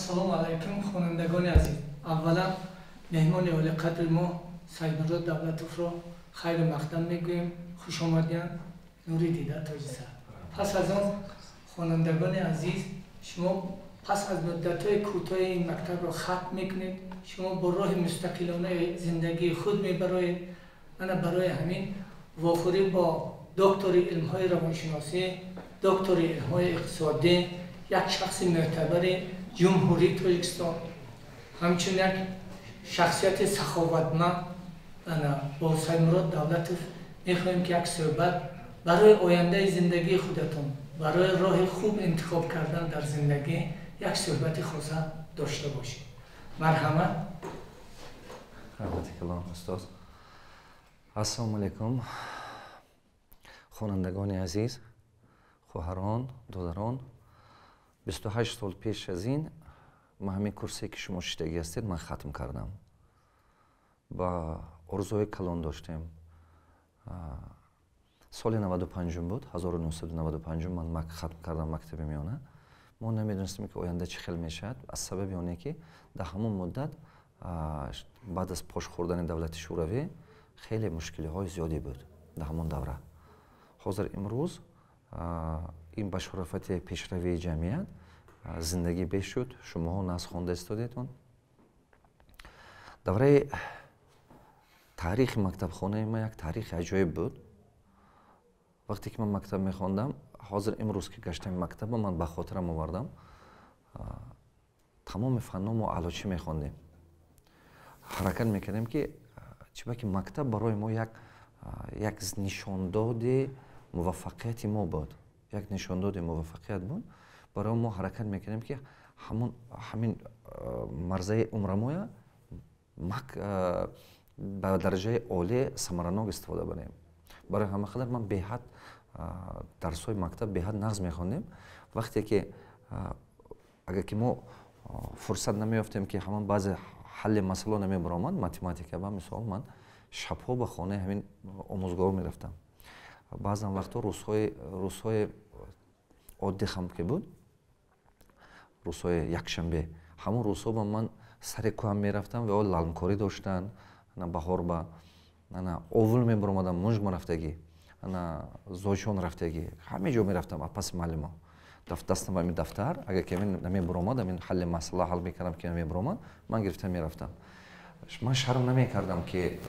Ассалому алайкум, хонандагони азиз. Аввалан меҳмони олиқадри мо Саидмурод Давлатовро хайру мақдам мегӯем. Хуш омадиян, нури дида, тоҷи сар. Пас аз он, хонандагони азиз, шумо пас аз муддатҳои кӯтоҳи ин мактабро хатм мекунед, шумо бо роҳи мустақилонаи зиндагии худ мебароед. Ана барои ҳамин вохӯрӣ бо доктори илмҳои равоншиносӣ, доктори илмҳои иқтисодӣ, як шахси мӯътабари Ҷумҳурии Тоҷикистон, ҳамчун як шахсияти саховатманд, ана бо Саидмурод Давлатов мехоҳем, ки як суҳбат барои ояндаи зиндагии худатон, барои роҳи хуб интихоб кардан дар зиндагӣ як суҳбати хоса дошта бошем. Марҳамат. Раҳмати калон, устоз. Ассалому алайкум, хонандагони азиз, хоҳарон, додарон. 28 сол пеш аз ин ман ҳамин курсе, ки шумо шиштагӣ ҳастед, ман хатм кардам. Ба орзуҳои калон доштем. Соли 95-ум буд, 1995-ум ман хатм кардам мактаби миёна. Мо намедонистем, ки оянда чӣ хел мешавад, аз сабаби оне ки дар ҳамон муддат, баъд аз пош хӯрдани давлати Шӯравӣ, хеле мушкилиҳои зиёде буд дар ҳамон давра. Ҳозир, имрӯз, ин ба шарофати пешравии ҷамъият зиндагӣ беш шуд. Шумоҳо нағз хонда истодедон. Давраи таърихи мактабхонаи ман як таърихи аҷоиб буд. Вақте ки ман мактаб мехондам, ҳозир, имрӯз ки гаштам мактаба, ман ба хотирам овардам, тамоми фанно мо аълочӣ мехондем, ҳаракат мекардем, ки чиба ки мактаб барои мо як нишондоди муваффақияти мо буд, як нишондоди муваффақият буд барои мо. Ҳаракат мекардем, ки ҳамон ҳамин марзаи умрамоя ба дараҷаи олӣ самаранок истифода барем. Барои ҳама қадар ман беҳад дарсҳои мактаб беҳад нағз мехондем. Вақте ки агар ки мо фурсат намеёфтем, ки ҳамон баъзе ҳалли масъало намебаромад математика ба мисол, ман шабҳо ба хонаи ҳамин омӯзгор мерафтам. Баъзан вақтҳо рӯзҳои оддӣ ҳам ки буд, рӯзҳои якшанбе, ҳамон рӯзҳо ба ман сари кӯҳам мерафтам ва лалмкорӣ доштанд. Баҳор ба ана овул мебаромадам, мунҷма рафтагӣ, ана Зойчон рафтагӣ, ҳаме ҷо мерафтам аз паси муаллимо. Дастам ба ҳамин дафтар, агар ки намебаромад, ҳамин ҳалли масъала ҳал мекардам, ки намебаромад, ман гирифта мерафтам. Ман шарм намекардам, ки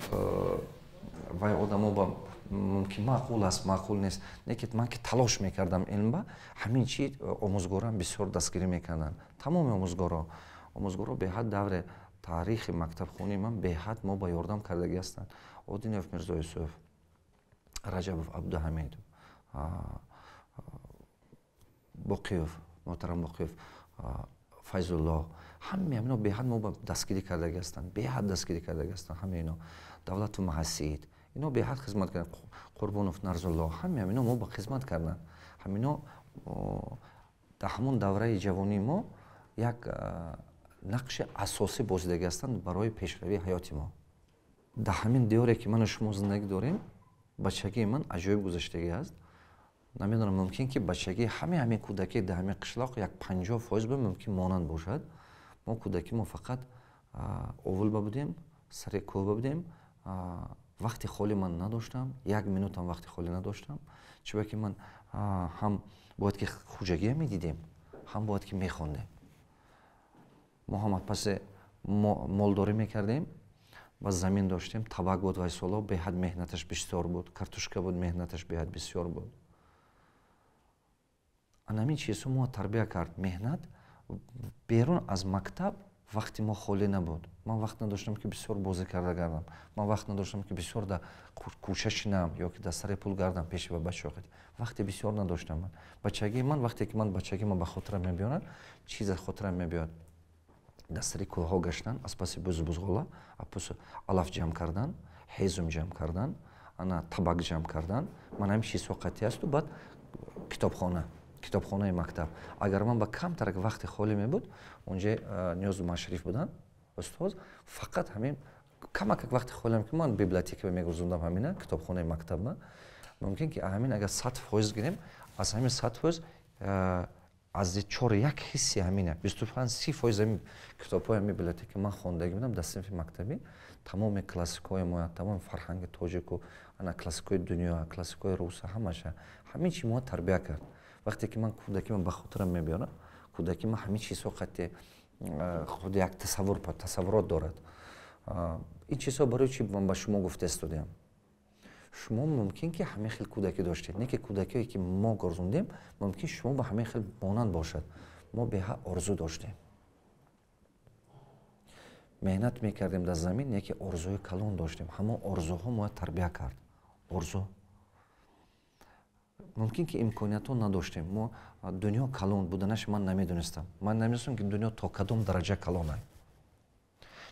вай одамо ба мумкин маъқул аст, маъқул нест, не ки ман ки талош мекардам илм ба ҳамин чи, омӯзгорам бисёр дастгирӣ мекарданд. Тамоми омӯзгоро беҳад давре таърихи мактабхонии ман беҳад мо ба ёрдам кардагӣ ҳастанд. Одинов Мирзо Юсуф, Раҷабов Абдуҳамид, Боқиев, муҳтарам Боқиев, Файзулло, ҳамаи ҳамино беҳад мо ба дастгирӣ кардагӣ ҳастанд, беҳад дастгирӣ кардагӣ ҳастанд. Ҳамаи ино, Давлату Маҳасид, ино беҳад хизмат карданд. Қурбонов Нарзулло, ҳамаи ҳамино мо ба хизмат карданд. Ҳамино дар ҳамон давраи ҷавонии мо як нақши асосӣ бозидагӣ ҳастанд барои пешравии ҳаёти мо. Дар ҳамин диёре, ки ману шумо зиндагӣ дорем, бачагии ман аҷоиб гузаштагӣ аст. Намедонам, мумкин ки бачагии ҳамаи ҳамин кӯдакӣ дар ҳамин қишлоқ як 50% ба мумкин монанд бошад. Мо кӯдакӣ мо фақат овулба будем, сари кӯҳба будем. Вақти холӣ ман надоштам, як минутам вақти холӣ надоштам, чунки ки ман ҳам бояд ки хуҷагия медидем, ҳам бояд ки мехондем. Мо ҳам паси молдорӣ мекардем ва замин доштем, табак буд. Вай солҳо беҳад меҳнаташ бисёр буд, картошка буд, меҳнаташ беҳад бисёр буд. Ана ҳамин чизҳо мо тарбия кард, меҳнат. Берун аз мактаб вақти мо холӣ набуд. Ман вақт надоштам, ки бисёр бозӣ карда гардам. Ман вақт надоштам, ки бисёр дар кӯча шинам ё ки дар сари пул гардам пеши ба бачаҳо. Вақте бисёр надоштам ман. Бачагии ман, вақте ки ман бачагии ман ба хотирам мебиёрад, чизе хотирам мебиёд: дар сари кӯҳҳо гаштан, аз паси бузу бузғола, аз паси алаф ҷамъ кардан, ҳезум ҷамъ кардан, ана табак ҷамъ кардан. Ман ҳамин чизҳо қатъӣ асту. Баъд китобхона, китобхонаи мактаб. Агар ман ба камтарак вақти холӣ мебуд, онҷа Ниёзу Машариф буданд устоз, фақат ҳамин камакак вақти холиам ки ман библиотека мегузондам, ҳамина китобхонаи мактабма. Мумкин ки ҳамин агар 100% гирем, аз ҳамин 100% Аз чор як ҳисси ҳамина 25-30% ҳамин китобҳои ҳамин библиотека ман хондагӣ будам дар синфи мактабӣ. Тамоми классикҳои мо, тамоми фарҳанги тоҷику, ана классикҳои дунё, классикҳои руса, ҳамаша ҳамин чи мо тарбия кард. Вақте ки ман кӯдакӣ ман ба хотирам мебиёрам, кӯдакӣ ман ҳамин чизҳо қатъи худ як тасаввур тасаввурот дорад. Ин чизҳо барои чи ман ба шумо гуфта истодиам? Шумо мумкин ки ҳамин хел кӯдакӣ доштед, не ки кӯдакие ки мо гузарондем, мумкин шумо ба ҳамин хел монанд бошад. Мо беҳад орзу доштем, меҳнат мекардем дар замин, не ки орзуи калон доштем. Ҳамон орзуҳо моя тарбия кард. Орзу. Мумкин ки имкониятҳо надоштем. Мо дунё калон буданаш ман намедонистам. Ман намедонистам, ки дунё то кадом дараҷа калона.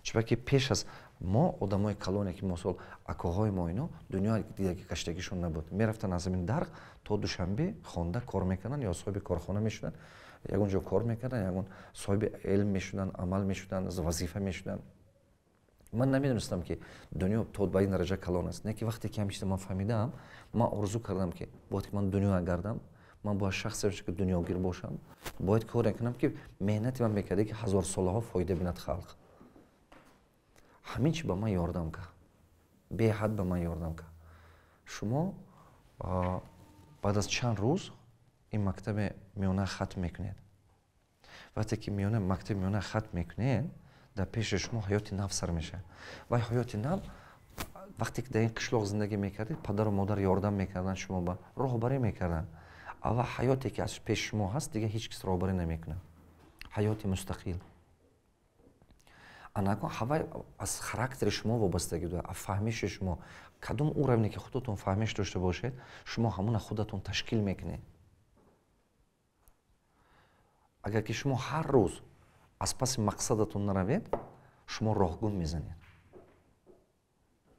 Чунки пеш аз мо одамои калоне ки мисол акоҳои мо, ино дунё дидаги гаштагишон набуд. Мерафтанд аз ҳамин Дарқ то Душанбе, хонда кор мекарданд ё соҳиби корхона мешуданд, ягон ҷо кор мекарданд, ягон соҳиби илм мешуданд, амал мешуданд, вазифа мешуданд. Ман намедонистам, ки дунё то ба ин дараҷа калон аст. Не ки вақте ки ҳамин чиза ман фаҳмидаам, ман орзу кардам, ки бояд ки ман дунё гардам, ман бояд шахсе бошам, ки дунёгир бошам, бояд коре кунам, ки меҳнати ман мекарда, ки ҳазорсолаҳо фоида бинад халқ. Ҳамин чи ба ман ёрдам кард, беҳад ба ман ёрдам кард. Шумо баъд аз чанд рӯз ин мактаби миёна хатм мекунед. Вақте ки миёна мактаби миёна хатм мекунед, дар пеши шумо ҳаёти нав сар мешавад. Вай ҳаёти нав, вақте ки дар ин қишлоқ зиндагӣ мекардед, падару модар ёрдам мекарданд, шумо ба роҳбарӣ мекарданд. Ава ҳаёте ки аз пеши шумо ҳаст, дигар ҳеҷ кас роҳбарӣ намекунад. Ҳаёти мустақил. Анакон ҳавай аз характери шумо вобастагӣ дорад, аз фаҳмиши шумо. Кадом уровне ки худатон фаҳмиш дошта бошед, шумо ҳамона худатон ташкил мекунед. Агар ки шумо ҳар рӯз аз паси мақсадатон наравед, шумо роҳгум мезанед.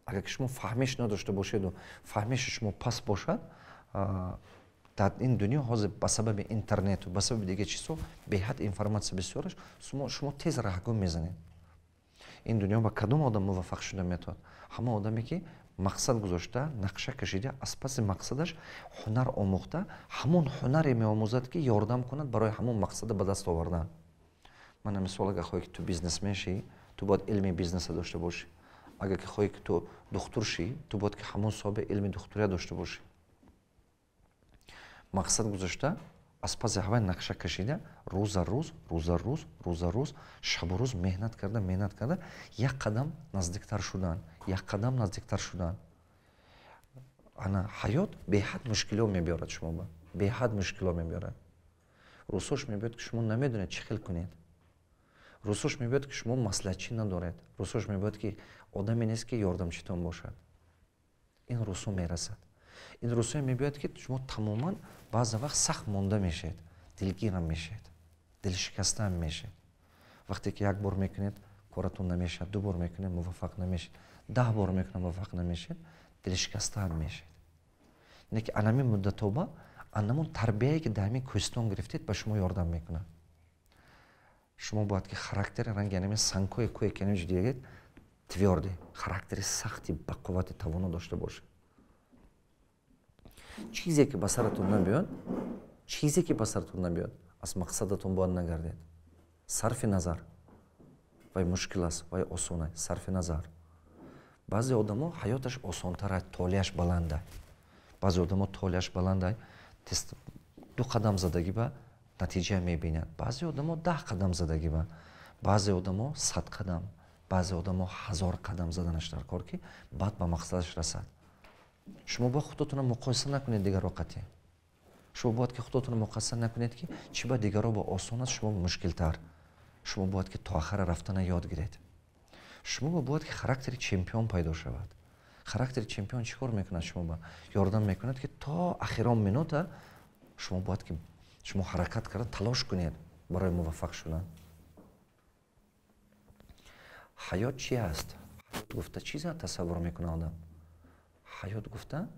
Агар ки шумо фаҳмиш надошта бошеду фаҳмиши шумо паст бошад, дар ин дунё ҳозир ба сабаби интернету ба сабаби дигар чизҳо беҳад информатсия бисёраш, шумо тез раҳгум мезанед. Ин дунё ба кадом одам муваффақ шуда метавонад? Ҳамон одаме, ки мақсад гузошта, нақша кашида, аз паси мақсадаш ҳунар омӯхта, ҳамон ҳунаре меомӯзад, ки ёрдам кунад барои ҳамон мақсада ба даст овардан. Мана мисол, агар хоҳӣ, ки ту бизнесмен шӣ, ту бояд илми бизнеса дошта бошӣ. Агар ки хоҳӣ, ки ту духтур шӣ, ту бояд ки ҳамон соҳиби илми духтурия дошта бошӣ. Мақсад гузошта, аз паси ҳавай нақша кашида, рӯза рӯз, рӯза рӯз, рӯза рӯз, шабу рӯз меҳнат карда, меҳнат карда, як қадам наздиктар шудан, як қадам наздиктар шудан. Ана ҳаёт беҳад мушкилиҳо мебиёрад шумо ба, беҳад мушкилиҳо мебиёрад. Рӯзҳош мебиёд, ки шумо намедонед, чӣ хел кунед. Рӯзҳош мебиёд, ки шумо маслиҳатчӣ надоред. Рӯзҳош мебиёд, ки одаме нест, ки ёрдамчитон бошад. Ин рӯзҳо мерасад. Ин рӯзҳое мебиёд, ки шумо тамоман баъзе вақт сахт монда мешавед, дилгирам мешавед, дилшикастаам мешавед. Вақте ки як бор мекунед, коратон намешавад, ду бор мекунед, муваффақ намешавед, 10 бор мекунед, муваффақ намешавед, дилшикастаам мешавед. Не ки анамин муддатоба анамон тарбияе, ки дар ҳамин кӯҳистон гирифтед, ба шумо ёрдам мекунад. Шумо бояд ки характери ранги анамин сангҳои кӯе, ки анамин дидед, твёрдый характери, сахти, бақуввати, тавоно дошта бошед. Чизе ки ба саратон набиёд, чизе ки ба саратон набиёд, аз мақсадатон бояд нагардед. Сарфи назар вай мушкил аст, вай осон аст, сарфи назар. Баъзе одамо ҳаёташ осонтар, толеаш баланда. Баъзе одамо толеаш баланда, ду қадам задагӣ ба натиҷа мебинад. Баъзе одамо 10 қадам задагӣ ба, баъзе одамо 100 қадам, баъзе одамо 1000 қадам заданаш дар кор, ки баъд ба мақсадаш расад. Шумо бояд худотонро муқоиса накунед дигарро қатъӣ. Шумо бояд ки худотонро муқоиса накунед, ки чӣ ба дигарро ба осон аст, шумо мушкилтар. Шумо бояд ки то ахара рафтана ёд гиред. Шумо бояд ки характери чемпион пайдо шавад. Характери чемпион чӣ кор мекунад? Шумо ба ёрдам мекунад, ки то ахирон минута шумо бояд ки шумо ҳаракат карда талош кунед барои муваффақ шудан. Ҳаёт чи аст? Ҳаёт гуфта чиза тасаввур мекунад одам? Ҳаёт гуфта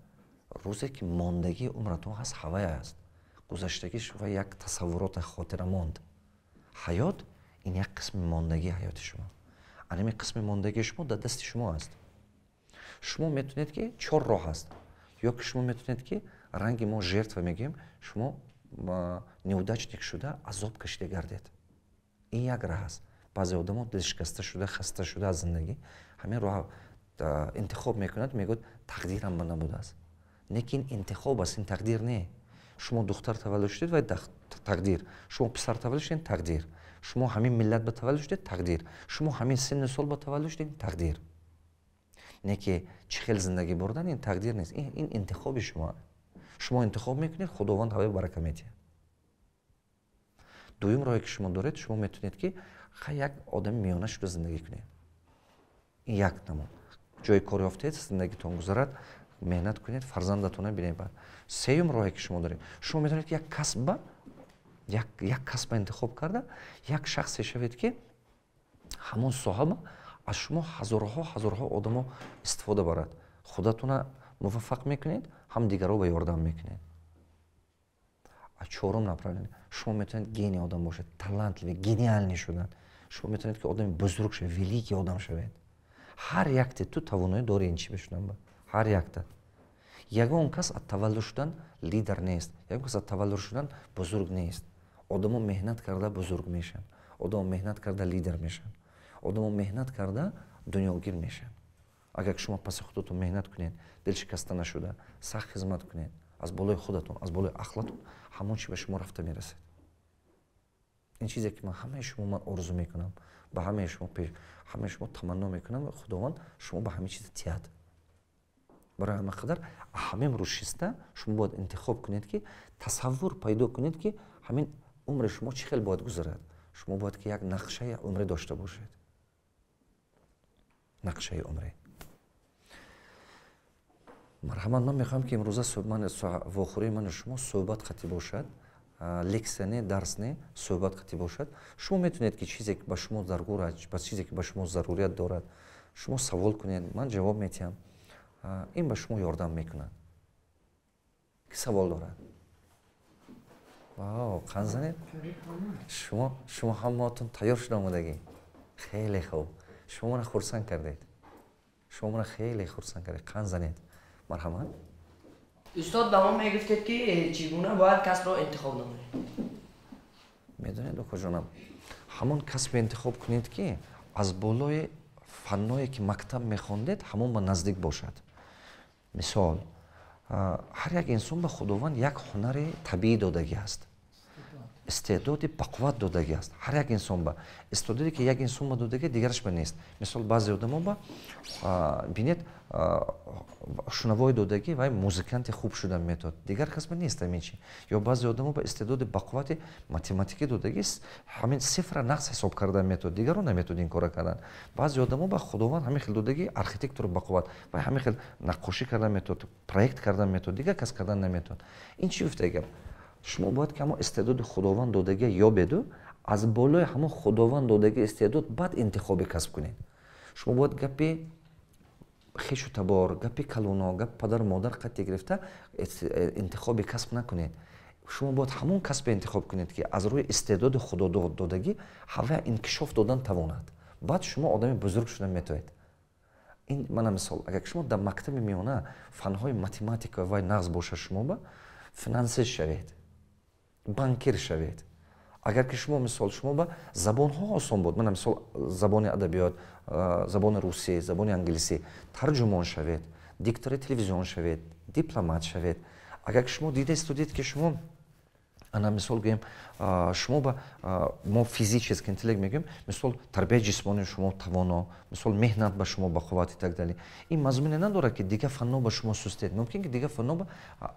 рӯзе, ки мондагии умратон ҳаст, ҳавай аст. Гузаштагиш ва як тасаввурота, хотира монд. Ҳаёт ин як қисми мондагии ҳаёти шумо. Анами қисми мондагии шумо дар дасти шумо аст. Шумо метавонед, ки чор роҳ аст. Ё ки шумо метавонед, ки ранги мо жертва мегӯем, шумо неудачник шуда, азоб кашида гардед. Ин як раҳ аст. Баъзе одамо дилшикаста шуда, хаста шуда аз зиндагӣ ҳамин роҳ интихоб мекунад, мегӯяд: «Тақдирам ба набудааст». Лекин интихоб аст, ин тақдир не. Шумо духтар таваллуд шудед, вай тақдир, шумо писар таваллуд шудед, тақдир, шумо ҳамин миллат ба таваллуд шудед, тақдир, шумо ҳамин синну сол ба таваллуд шудед, тақдир. Не ки чӣ хел зиндагӣ бурдан, ин тақдир нест, ин интихоби шумо. Шумо интихоб мекунед, Худованд ҳавои барака медиҳад. Дуюм роҳе, ки шумо доред, шумо метавонед, ки хай як одами миёна шуда зиндагӣ кунед. Ин як намуд. Ҷои кор ёфтед, зиндагитон гузарад, меҳнат кунед, фарзандатона бинед. Баъд сеюм роҳе, ки шумо доред, шумо метавонед, ки як касба интихоб карда, як шахсе шавед, ки ҳамон соҳаба аз шумо ҳазорҳо, ҳазорҳо одамо истифода барад. Худатона муваффақ мекунед, ҳам дигарро ба ёрдам мекунед. А чорум направление: шумо метавонед гений одам бошед, талантливый, гениальный шудан. Шумо метавонед, ки одами бузург шавед, великий одам шавед. Ҳар якте ту тавоноӣ дори ин чӣ бишунам. Ҳар якта. Ягон кас аз таваллуд шудан лидер нест, ягон кас аз таваллуд шудан бузург нест. Одамо меҳнат карда бузург мешаванд, одамо меҳнат карда лидер мешаванд, одамо меҳнат карда дунёгир мешаванд. Агар шумо паси худатон меҳнат кунед, дилшикаста нашуда, сахт хизмат кунед, аз болои худатон, аз болои ақлатон, ҳамон чи ба шумо рафта мерасед. Ин чизе, ки ман ҳамаи шумо ман орзу мекунам, ба ҳамаи шумо, ҳамаи шумо таманно мекунам, Худованд шумо ба ҳамин чиз тиҳад. Барои ҳама қадар ҳамин рӯз шиста шумо бояд интихоб кунед, ки тасаввур пайдо кунед, ки ҳамин умри шумо чӣ хел бояд гузарад. Шумо бояд, ки як нақшаи умрӣ дошта бошед, нақшаи умрӣ. Марҳамат, ман мехоҳам, ки имрӯза вохӯрии ману шумо суҳбат қатӣ бошад, лексия не, дарс не, суҳбат қатӣ бошад. Шумо метавонед, ки чизе, ки ба шумо даркор аст, ба чизе, ки ба шумо зарурият дорад, шумо савол кунед, ман ҷавоб медиҳам. Ин ба шумо ёрдам мекунад. Ки савол дорад? Вау, қанд занед. Шумо ҳамаотон тайёр шуда омадагӣ. Хеле хуб, шумо мана хурсанд кардед, шумо мана хеле хурсанд кардед. Қанд занед, марҳамат. Устод, ба мо мегуфтед, ки чӣ гуна бояд касбро интихоб намоем? Медонед, укоҷонам, ҳамон касбе интихоб кунед, ки аз болои фанное, ки мактаб мехондед, ҳамон ба наздик бошад. Мисол, ҳар як инсон ба Худованд як ҳунари табиӣ додагӣ аст, истеъдоди бақувват додагӣ аст. Ҳар як инсон ба истеъдоде, ки як инсон ба додагӣ, дигараш ба нест. Мисол, баъзе одамо ба бинед, шунавои додагӣ, вай музиканти хуб шуда метавад, дигар кас ба нест ҳамин чи. Ё баъзе одамо ба истеъдоди бақуввати математикӣ додагӣ, ҳамин цифра нағз ҳисоб карда метавад, дигарон наметавад ин кора кардан. Баъзе одамо ба Худованд ҳамин хел додагӣ, архитектори бақувват, вай ҳамин хел наққошӣ карда метавад, проект карда метавад, дигар кас кардан наметавад. Ин чӣ гуфта гап? Шумо бояд, ки ҳамон истеъдоди Худованд додагия ёбеду аз болои ҳамон Худованд додагии истеъдод баъд интихоби касб кунед. Шумо бояд гапи хешу табор, гапи калоно, гапи падару модар қатъи гирифта интихоби касб накунед. Шумо бояд ҳамон касбе интихоб кунед, ки аз рӯи истеъдоди худододагӣ ҳава инкишоф додан тавонад. Баъд шумо одами бузург шуда метавонед. Ин мана мисол, агар шумо дар мактаби миёна фанҳои математика вай нағз бошад, шумо ба финансист шавед, банкир шавед. Агар ки шумо, мисол, шумо ба забонҳо осон буд, мана мисол, забони адабиёт, забони русӣ, забони англисӣ, тарҷумон шавед, диктори телевизион шавед, дипломат шавед. Агар ки шумо дида истодед, ки шумо, ана мисол гӯем, шумо ба мо физический интеллект мегӯем, мисол, тарбияи ҷисмонии шумо тавоно, мисол, меҳнат ба шумо бақувват и так далее, ин мазмуне надорад, ки дигар фанно ба шумо сустед. Мумкин, ки дигар фанно ба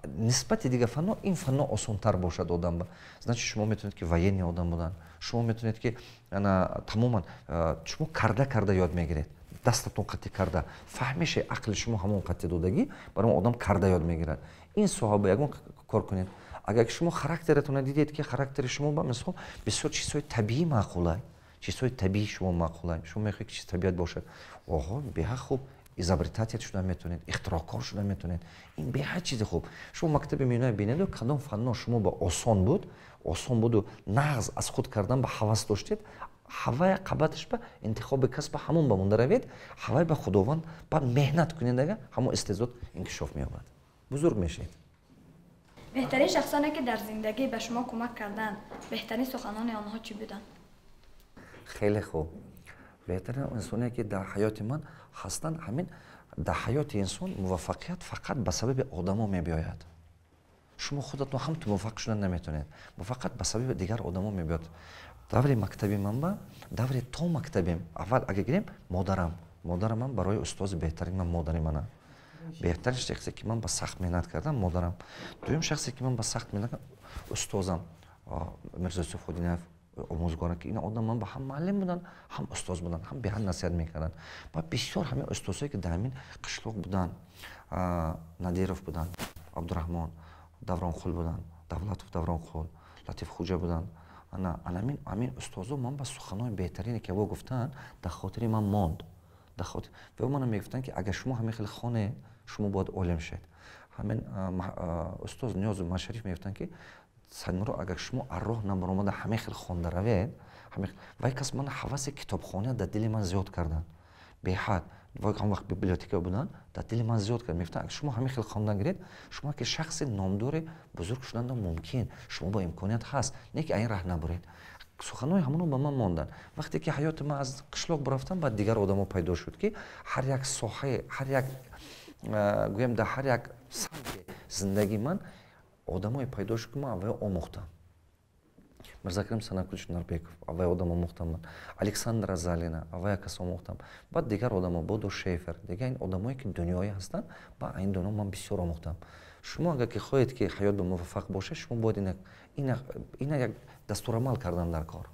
нисбати дигар фанно ин фанно осонтар бошад одам ба. Значит, шумо метавонед, ки военный одам будан, шумо метавонед, ки ана тамоман шумо карда карда ёд мегиред, дастатон қатъӣ карда, фаҳмиши ақли шумо ҳамон қатъи додагӣ, барои одам карда ёд мегирад. Ин соҳа ба ягон кор кунед. Агар шумо характератона дидед, ки характери шумо ба, мисол, бисёр чизҳои табиӣ маъқулай, чизҳои табиӣ шумо маъқулай, шумо мехоҳед, ки чиз табиат бошад, оҳо, беҳад хуб, изобретатель шуда метавонед, ихтироъкор шуда метавонед. Ин беҳад чизи хуб. Шумо мактаби миёна бинеду, кадом фанно шумо ба осон буд, осон буду нағз аз худ кардан ба ҳавас доштед, ҳавая қабаташ ба интихоби касба ҳамон ба монда равед. Ҳавай ба Худованд ба меҳнат кунед, ага ҳамон истеъдод инкишоф меёбад, бузург мешавед. Беҳтарин шахсоне ки дар зиндагӣ ба шумо кӯмак карданд, беҳтарин суханони онҳо чӣ буданд? Хеле хуб. Беҳтарин инсоне ки дар ҳаёти ман ҳастанд, ҳамин дар ҳаёти инсон муваффақият фақат ба сабаби одамо мебиёяд. Шумо худатон ҳам ту муваффақ шудан наметавонед, фақат ба сабаби дигар одамо мебиёд. Даври мактаби ман ба даври то мактабим аввал агар гирем, модарам, модарам барои устози беҳтарин ман модари мана. Беҳтарин шахсе ки ман ба сахт меҳнат кардам, модарам. Дуюм шахсе ки ман ба сахт меҳнат кардам, устозам Мирзо Юсуф Ходинаев, омӯзгорам, ки ин одам ман ба ҳам муаллим буданд, ҳам устоз буданд, ҳам беҳад насиҳат мекарданд. Ва бисёр ҳамин устозҳое ки дар ҳамин қишлоқ буданд, Надиров буданд, Абдураҳмон Давронқул буданд, Давлатов Давронқул, Латиф Хуҷа буданд. Ана анамин ҳамин устозо ман ба суханои беҳтарине ки во гуфтанд, дар хотири ман монд. Дар хотир ва мана мегуфтанд, ки агар шумо ҳамин хел хонед, шумо бояд олим шавед. Ҳамин устоз Ниёзу Машариф мегуфтанд, ки Садмуро, агар шумо аз роҳ набаромада ҳамин хел хонда равед, вай кас ман ҳаваси китобхония дар дили ман зиёд карданд беҳад. Вай ҳам вақт библиотека буданд, дар дили ман зиёд кард. Мегуфтанд, агар шумо ҳамин хел хондан гиред, шумо ки шахси номдори бузург шуданда мумкин, шумо бо имконият ҳаст, не ки ин раҳ набуред. Суханои ҳамоно ба ман монданд. Вақте ки ҳаёти ман аз қишлоқ бурафтам, баъд дигар одамо пайдо шуд, ки ҳар як соҳаи, ҳар як, гӯем, дар ҳар як самти зиндагии ман одамое пайдо шуд, ки ман аввал омӯхтам. Мирзакарим Санакулич Нарбеков, аввал одам омӯхтам ман, Александра Залина, аввал кас омӯхтам, баъд дигар одамо, Бодо Шефер, дигар ин одамое ки дунёӣ ҳастанд, ба ин дунё ман бисёр омӯхтам. Шумо агар ки хоҳед, ки ҳаёт ба муваффақ бошед, шумо бояд ина як дастурамал кардан дар кор.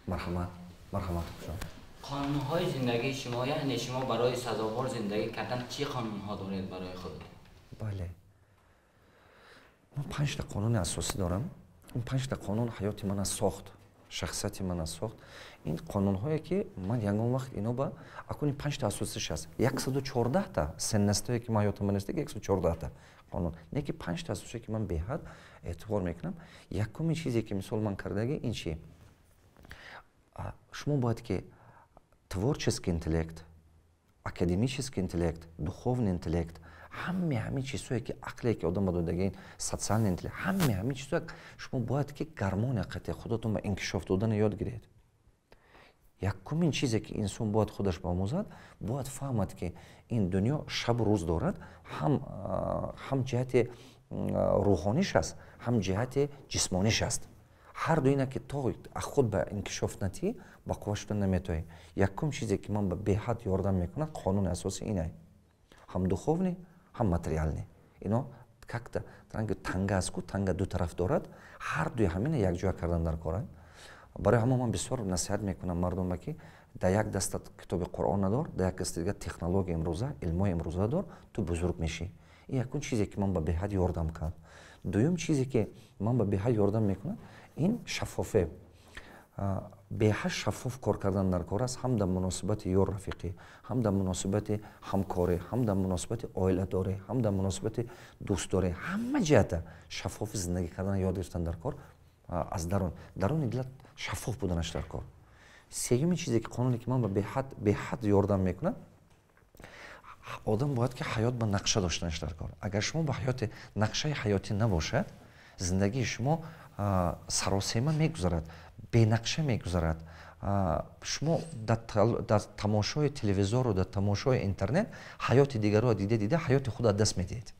Марҳамат, марҳамат, хушон. Қонунҳои зиндагии шумо, яъне шумо барои сазовор зиндагӣ кардан чӣ қонунҳо доред барои худ? Бале, ман панҷта қонуни асосӣ дорам. Ин панҷта қонун ҳаёти мана сохт, шахсияти мана сохт. Ин қонунҳое ки ман ягон вақт ино ба акун ин панҷта асосиш аст. 114-та ценность ое ки ман ҳаёти ман аст, 114-та қонун не, ки панҷта асосе ки ман беҳад эътибор мекунам. Якумин чизе ки мисол ман кардагӣ, ин чи? Шумо бояд ки творческий интеллект, академический интеллект, духовный интеллект, ҳаме ҳамин чизҳое ки ақле ки одам ба додагӣ, социальный интеллект, ҳаме ҳамин чизҳое шумо бояд ки гармония қати худатон ба инкишоф додана ёд гиред. Якумин чизе ки инсон бояд худаш биомӯзад, бояд фаҳмад, ки ин дунё шабу рӯз дорад, ҳам ҷиҳати рӯҳониш аст, ҳам ҷиҳати ҷисмониш аст. Ҳар ду ина ки то худ ба инкишоф натӣ, ба қувва шуда наметоӣ. Якум чизе ки ман ба беҳад ёрдам мекунад, қонуни асоси инай: ҳам духовный, ҳам материальный. Ино как-то танга аст ку, танга ду тараф дорад, ҳар дуи ҳамина якҷоя кардан дар кора. Барои ҳамон ман бисёр насиҳат мекунам мардума, ки дар як дастат китоби Қуръон надор, дар як дасти дигар технология имрӯза, илмои имрӯза дор, ту бузург мешӣ. Ин якум чизе ки ман ба беҳад ёрдам кард. Дуюм чизе ки ман ба беҳад ёрдам мекунад, ин шаффофе. Беҳад шаффоф кор кардан дар кор аст, ҳам дар муносибати ёр рафиқӣ, ҳам дар муносибати ҳамкорӣ, ҳам дар муносибати оиладорӣ, ҳам дар муносибати дӯстдорӣ. Ҳама ҷиҳата шаффофи зиндагӣ кардан ёд гирифтан дар кор, аз дарун, даруни дилат шаффоф буданаш дар кор. Сеюмин чизе ки қонуне ки ман ба беҳад ёрдам мекунад, одам бояд ки ҳаёт ба нақша доштанаш дар кор. Агар шумо ба ҳаёти нақшаи ҳаётӣ набошад, зиндагии шумо саросема мегузарад, бенақша мегузарад. Шумо дар тамошои телевизору дар тамошои интернет ҳаёти дигарро дида дида ҳаёти худ аз даст медиҳед,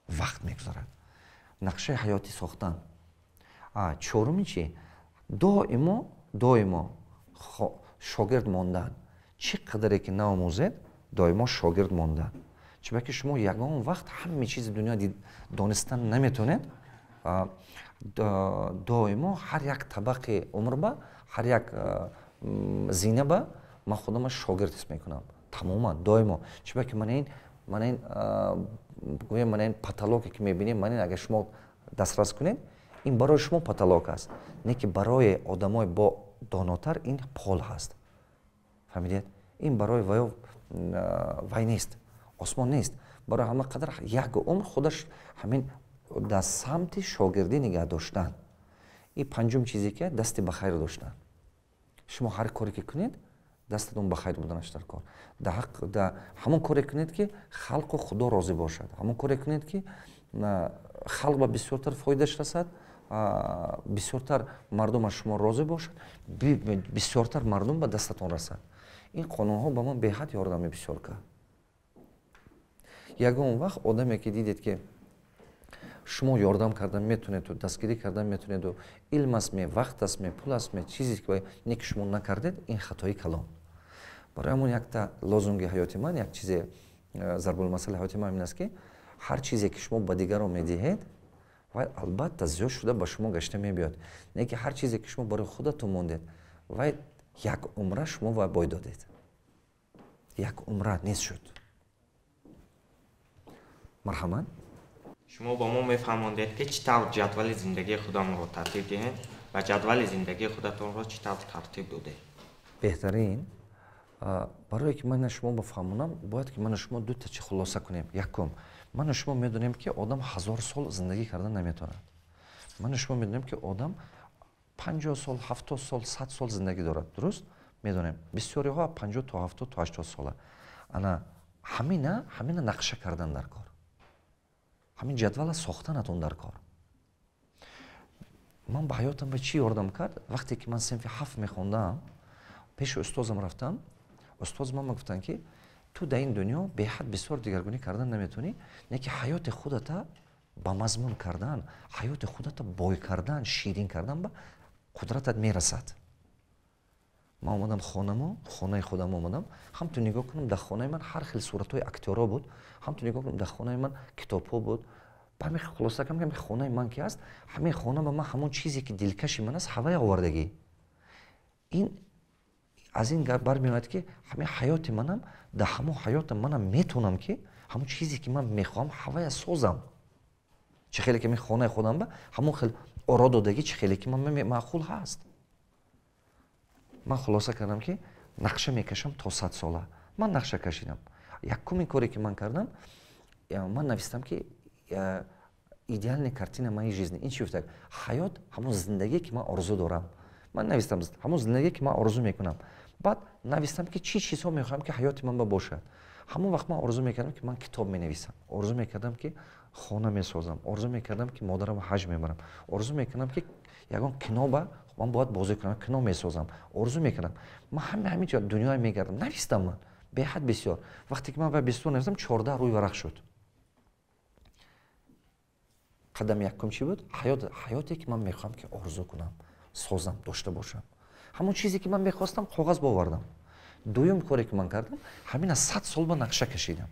вақт мегузарад. Нақшаи ҳаётӣ сохтан. Чоруми чи? Доимо, доимо шогирд мондан. Чӣ қадаре ки наомӯзед, доимо шогирд мондан, чунки шумо ягон вақт ҳама чизи дунё донистан наметавонед. Доимо ҳар як табақи умрба, ҳар як зинаба ман худама шогирд ҳис мекунам тамоман, доимо, чунки мана ин, гӯем, мана ин потолок е ки мебинем, мана ин агар шумо дастрас кунед, ин барои шумо потолок аст, не ки барои одамои бо донотар ин пол ҳаст. Фаҳмидед? Ин барои ваё вай нест, осмон нест. Барои ҳама қадар як умр худаш ҳамин дар самти шогирдӣ нигаҳ доштан. И панҷум чизе ки дасти ба хайр доштан. Шумо ҳар коре ки кунед, дастатон ба хайр буданаш дар кор. Ҳамон коре кунед, ки халқу Худо розӣ бошад, ҳамон коре кунед, ки Халқ ба бисёртар фоидаш расад, бисёртар мардум аз шумо розӣ бошад, бисёртар мардум ба дастатон расад. Ин қонунҳо ба ман беҳад ёрдами бисёр кард. Ягон вақт одаме ки дидед, ки шумо ёрдам кардан метонеду, дастгирӣ кардан метонеду, илм астме, вақт астме, пул астме, чизе ки не ки шумо накардед, ин хатои калон. Барои ҳамон якта лозунги ҳаёти ман, як чизе зарбулмасали ҳаёти ман ин аст, ки ҳар чизе ки шумо ба дигарон медиҳед, вай албатта зиёд шуда ба шумо гашта мебиёд. Не ки ҳар чизе ки шумо барои худатон мондед, вай як умра шумо вай бой додед, як умра нест шуд. Марҳамат. Шумо ба мо мефаҳмондед, ки чӣ тавр ҷадвали зиндагии худамонро тартиб диҳем ва ҷадвали зиндагии худатонро чӣ тавр тартиб додед? Беҳтарин. Барое ки ман шумо бафаҳмонам, бояд ки ману шумо дута чи хулоса кунем. Якум, ману шумо медонем, ки одам 1000 сол зиндагӣ кардан наметавонад. Ману шумо медонем, ки одам 50 сол, 70 сол, 100 сол зиндагӣ дорад. Дуруст медонем, бисёриҳо 50 то 70 то 80 сола. Ана ҳамина нақша кардан дар кор, ҳамин ҷадвала сохтанатон дар кор. Ман ба ҳаётам ба чӣ ёрдам кард? Вақте ки ман синфи 7 мехондам, пеши устозам рафтам. Устоз ман гуфтанд, ки ту дар ин дунё беҳад бисёр дигаргунӣ кардан наметавонӣ, не ки ҳаёти худата ба мазмун кардан, ҳаёти худата бой кардан, ширин кардан ба қудратат мерасад. Ман омадам хонамо, хонаи худам омадам, ҳам ту нигоҳ кунам, дар хонаи ман ҳар хел суратҳои актёрҳо буд, ҳам ту нигоҳ кунам, дар хонаи ман китобҳо буд. Ба ҳамин хулоса кардам, ки хонаи ман ки аст, ҳамин хона ба ман ҳамон чизе ки дилкаши ман аст, ҳавая овардагӣ. Ин аз ин гап бармеояд, ки ҳамин ҳаёти манам, дар ҳамон ҳаётам манам метавонам, ки ҳамон чизе ки ман мехоҳам, ҳавая созам. Чӣ хеле ки мин хонаи худам ба ҳамон хел оро додагӣ, чӣ хеле ки ман маъқул ҳаст. Ман хулоса кардам, ки нақша мекашам то 100 сола. Ман нақша кашидам. Якумин коре ки ман кардам, ман навистам, ки идеальная картина моей жизни. Ин чӣ гуфтак? Ҳаёт, ҳамон зиндагие ки ман орзу дорам. Ман навистам ҳамон зиндагие ки ман орзу мекунам. Баъд навистам, ки чӣ чизҳо мехоҳам, ки ҳаёти ман ба бошад. Ҳамон вақт ман орзу мекардам, ки ман китоб менависам, орзу мекардам, ки хона месозам, орзу мекардам, ки модарамро ҳаҷ мебарам, орзу мекардам, ки ягон кино ба ман бояд бозӣ кунам, кино месозам, орзу мекардам. Ман ҳама ҳамин ҷо дунёя мегардам. Навистам ман беҳад бисёр. Вақте ки ман ба бисёр навистам, 14 рӯи варақ шуд. Қадами якум чӣ буд? Ҳаёт, ҳаёте ки ман мехоҳам, ки орзу кунам, созам, дошта бошам. Ҳамон чизе ки ман мехостам, коғаз бовардам. Дуюм коре ки ман кардам, ҳамин аз 100 сол ба нақша кашидам.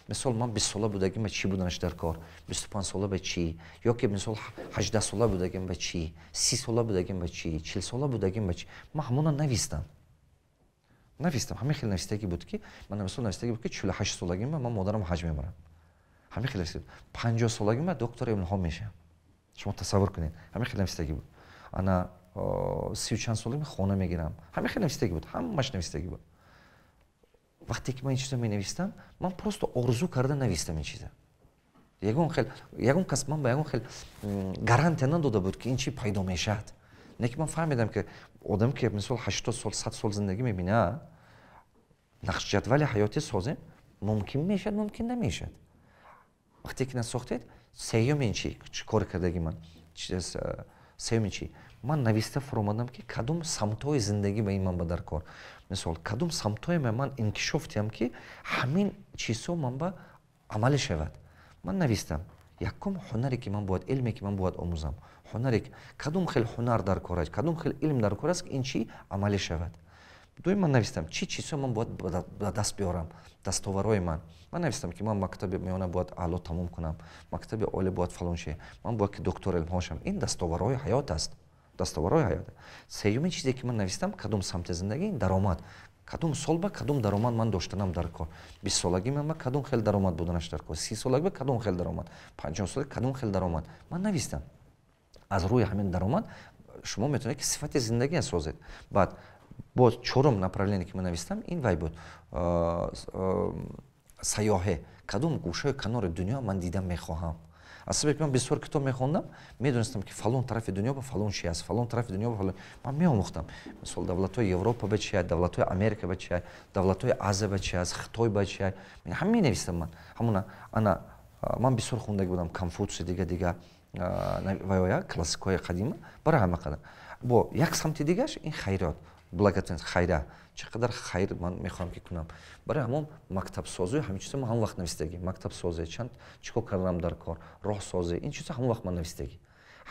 Мисол, ман 20 сола будагим ба чӣ буданаш дар кор, 25 сола ба чӣ, ё ки мисол 18 сола будагим ба чӣ, 30 сола будагим ба чӣ, 40 сола будагим ба чӣ. Ман ҳамона навистам. Навистам. Ҳамин хел навистагӣ буд, ки ман мисол навистагӣ буд, ки 48 солагим ман модарам ҳаҷ мебарам. Ҳамин хел навистагӣ буд. 50 солагим ман доктори илмҳо мешавам. Шумо тасаввур кунед. Ҳамин хел навистагӣ буд. Ана сию чанд солагим хона мегирам. Ҳамин хел навистагӣ буд. Ҳамаш навистагӣ буд. Вақте ки ман ин чизо менавистам, ман просто орзу карда навистам ин чиза. Ягон хел, ягон кас ман ба ягон хел гарантия надода буд, ки ин чи пайдо мешавад. Не ки ман фаҳмидам, ки одам ки мисол 80 сол, 100 сол зиндагӣ мебинад, нақшҷадвали ҳаётӣ созем, мумкин мешавад, мумкин намешавад. Вақте ки насохтед, сеюмин чи кор кардаги ман, сеюмин чи ман нависта фуромадам, ки кадом самтҳои зиндагӣ ба ин ман ба дар кор. Мисол, кадом самтҳое ман инкишоф диҳам, ки ҳамин чизҳо ман ба амалӣ шавад. Ман навистам: якум, ҳунаре ки ман бояд, илме ки ман бояд омӯзам, ҳунаре, кадом хел ҳунар дар кор аст, кадом хел илм дар кор аст, ки ин чи амалӣ шавад. Дуюм, ман навистам, чӣ чизҳо ман бояд ба даст биёрам, дастоварҳои ман. Ман навистам, ки ман мактаби миёна бояд аъло тамом кунам, мактаби олӣ бояд фалон ши, ман бояд ки доктори илмҳо шавам. Ин дастоварҳои ҳаёт аст, дастоварҳои ҳаёт. Сеюмин чизе ки ман навистам, кадом самти зиндагӣ, даромад, кадом сол ба кадом даромад ман доштанам дар кор. 20 солагӣ ман ба кадом хел даромад буданаш дар кор, 30 солагӣ ба кадом хел даромад, 50 солагӣ кадом хел даромад. Ман навистам. Аз рӯи ҳамин даромад шумо метавонед, ки сифати зиндагия созед. Баъд боз чорум направление, ки ман навистам, ин вай буд: сайёҳе, кадом гӯшаи канори дунё ман дидан мехоҳам. Аз сабаби ки ман бисёр китоб мехондам, медонистам, ки фалон тарафи дунё ба фалон чи аст, фалон тарафи дунё ба фалон. Ман меомӯхтам, мисол, давлатҳои Европа ба чи аст, давлатҳои Америка ба чи аст, давлатҳои Азия ба чи аст, Хитой ба чи аст. Ҳама менавистам ман ҳамона. Ана Ман бисёр хондаги будам Конфутсий, дига дига ваёя классикҳои қадима. Барои ҳама қадар бо як самти дигаш ин хайрот, благотворительность, хайра, чӣ қадар хайр ман мехоҳам ки кунам. Барои ҳамон мактабсозӣ, ҳамин чизо ман ҳамон вақт навистагӣ, мактабсозӣ, чанд чӣ кор кардам дар кор, роҳсозӣ, ин чизо ҳамон вақт ман навистагӣ.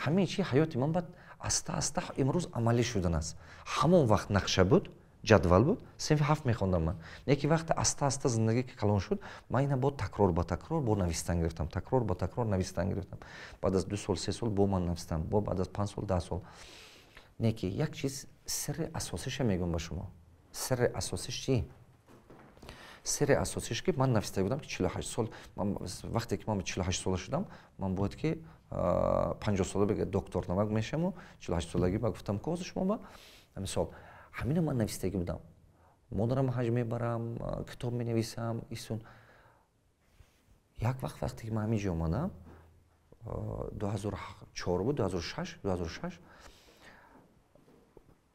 Ҳамин чи ҳаёти ман баъд аста аста имрӯз амалӣ шудан аст. Ҳамон вақт нақша буд, ҷадвал буд, синфи ҳафт мехондам ман. Лекин вақте аста аста зиндагӣ ки калон шуд, ман ина бо такрор ба такрор бо навистан гирифтам, такрор ба такрор навистан гирифтам. Баъд аз 2 сол, 3 сол бо ман навистам, бо баъд аз 5 сол, 10 сол. Не ки як чиз, сирри асосиша мегӯям ба шумо. Сирри асосиш чи? Сирри асосиш, ки ман нависта будам, ки 48 сол, вақте ки ман 48 сола шудам, ман бояд ки 50 сола бега доктор наук мешаваму 48 солагӣ ба гуфтам, ки ҳозир шумо ба мисол ҳамина ман навистагӣ будам: модарам ҳаҷ мебарам, китоб менависам, исун. Як вақт, вақте ки ман ҳамин ҷо омадам, 2004 буд, 2006, 2006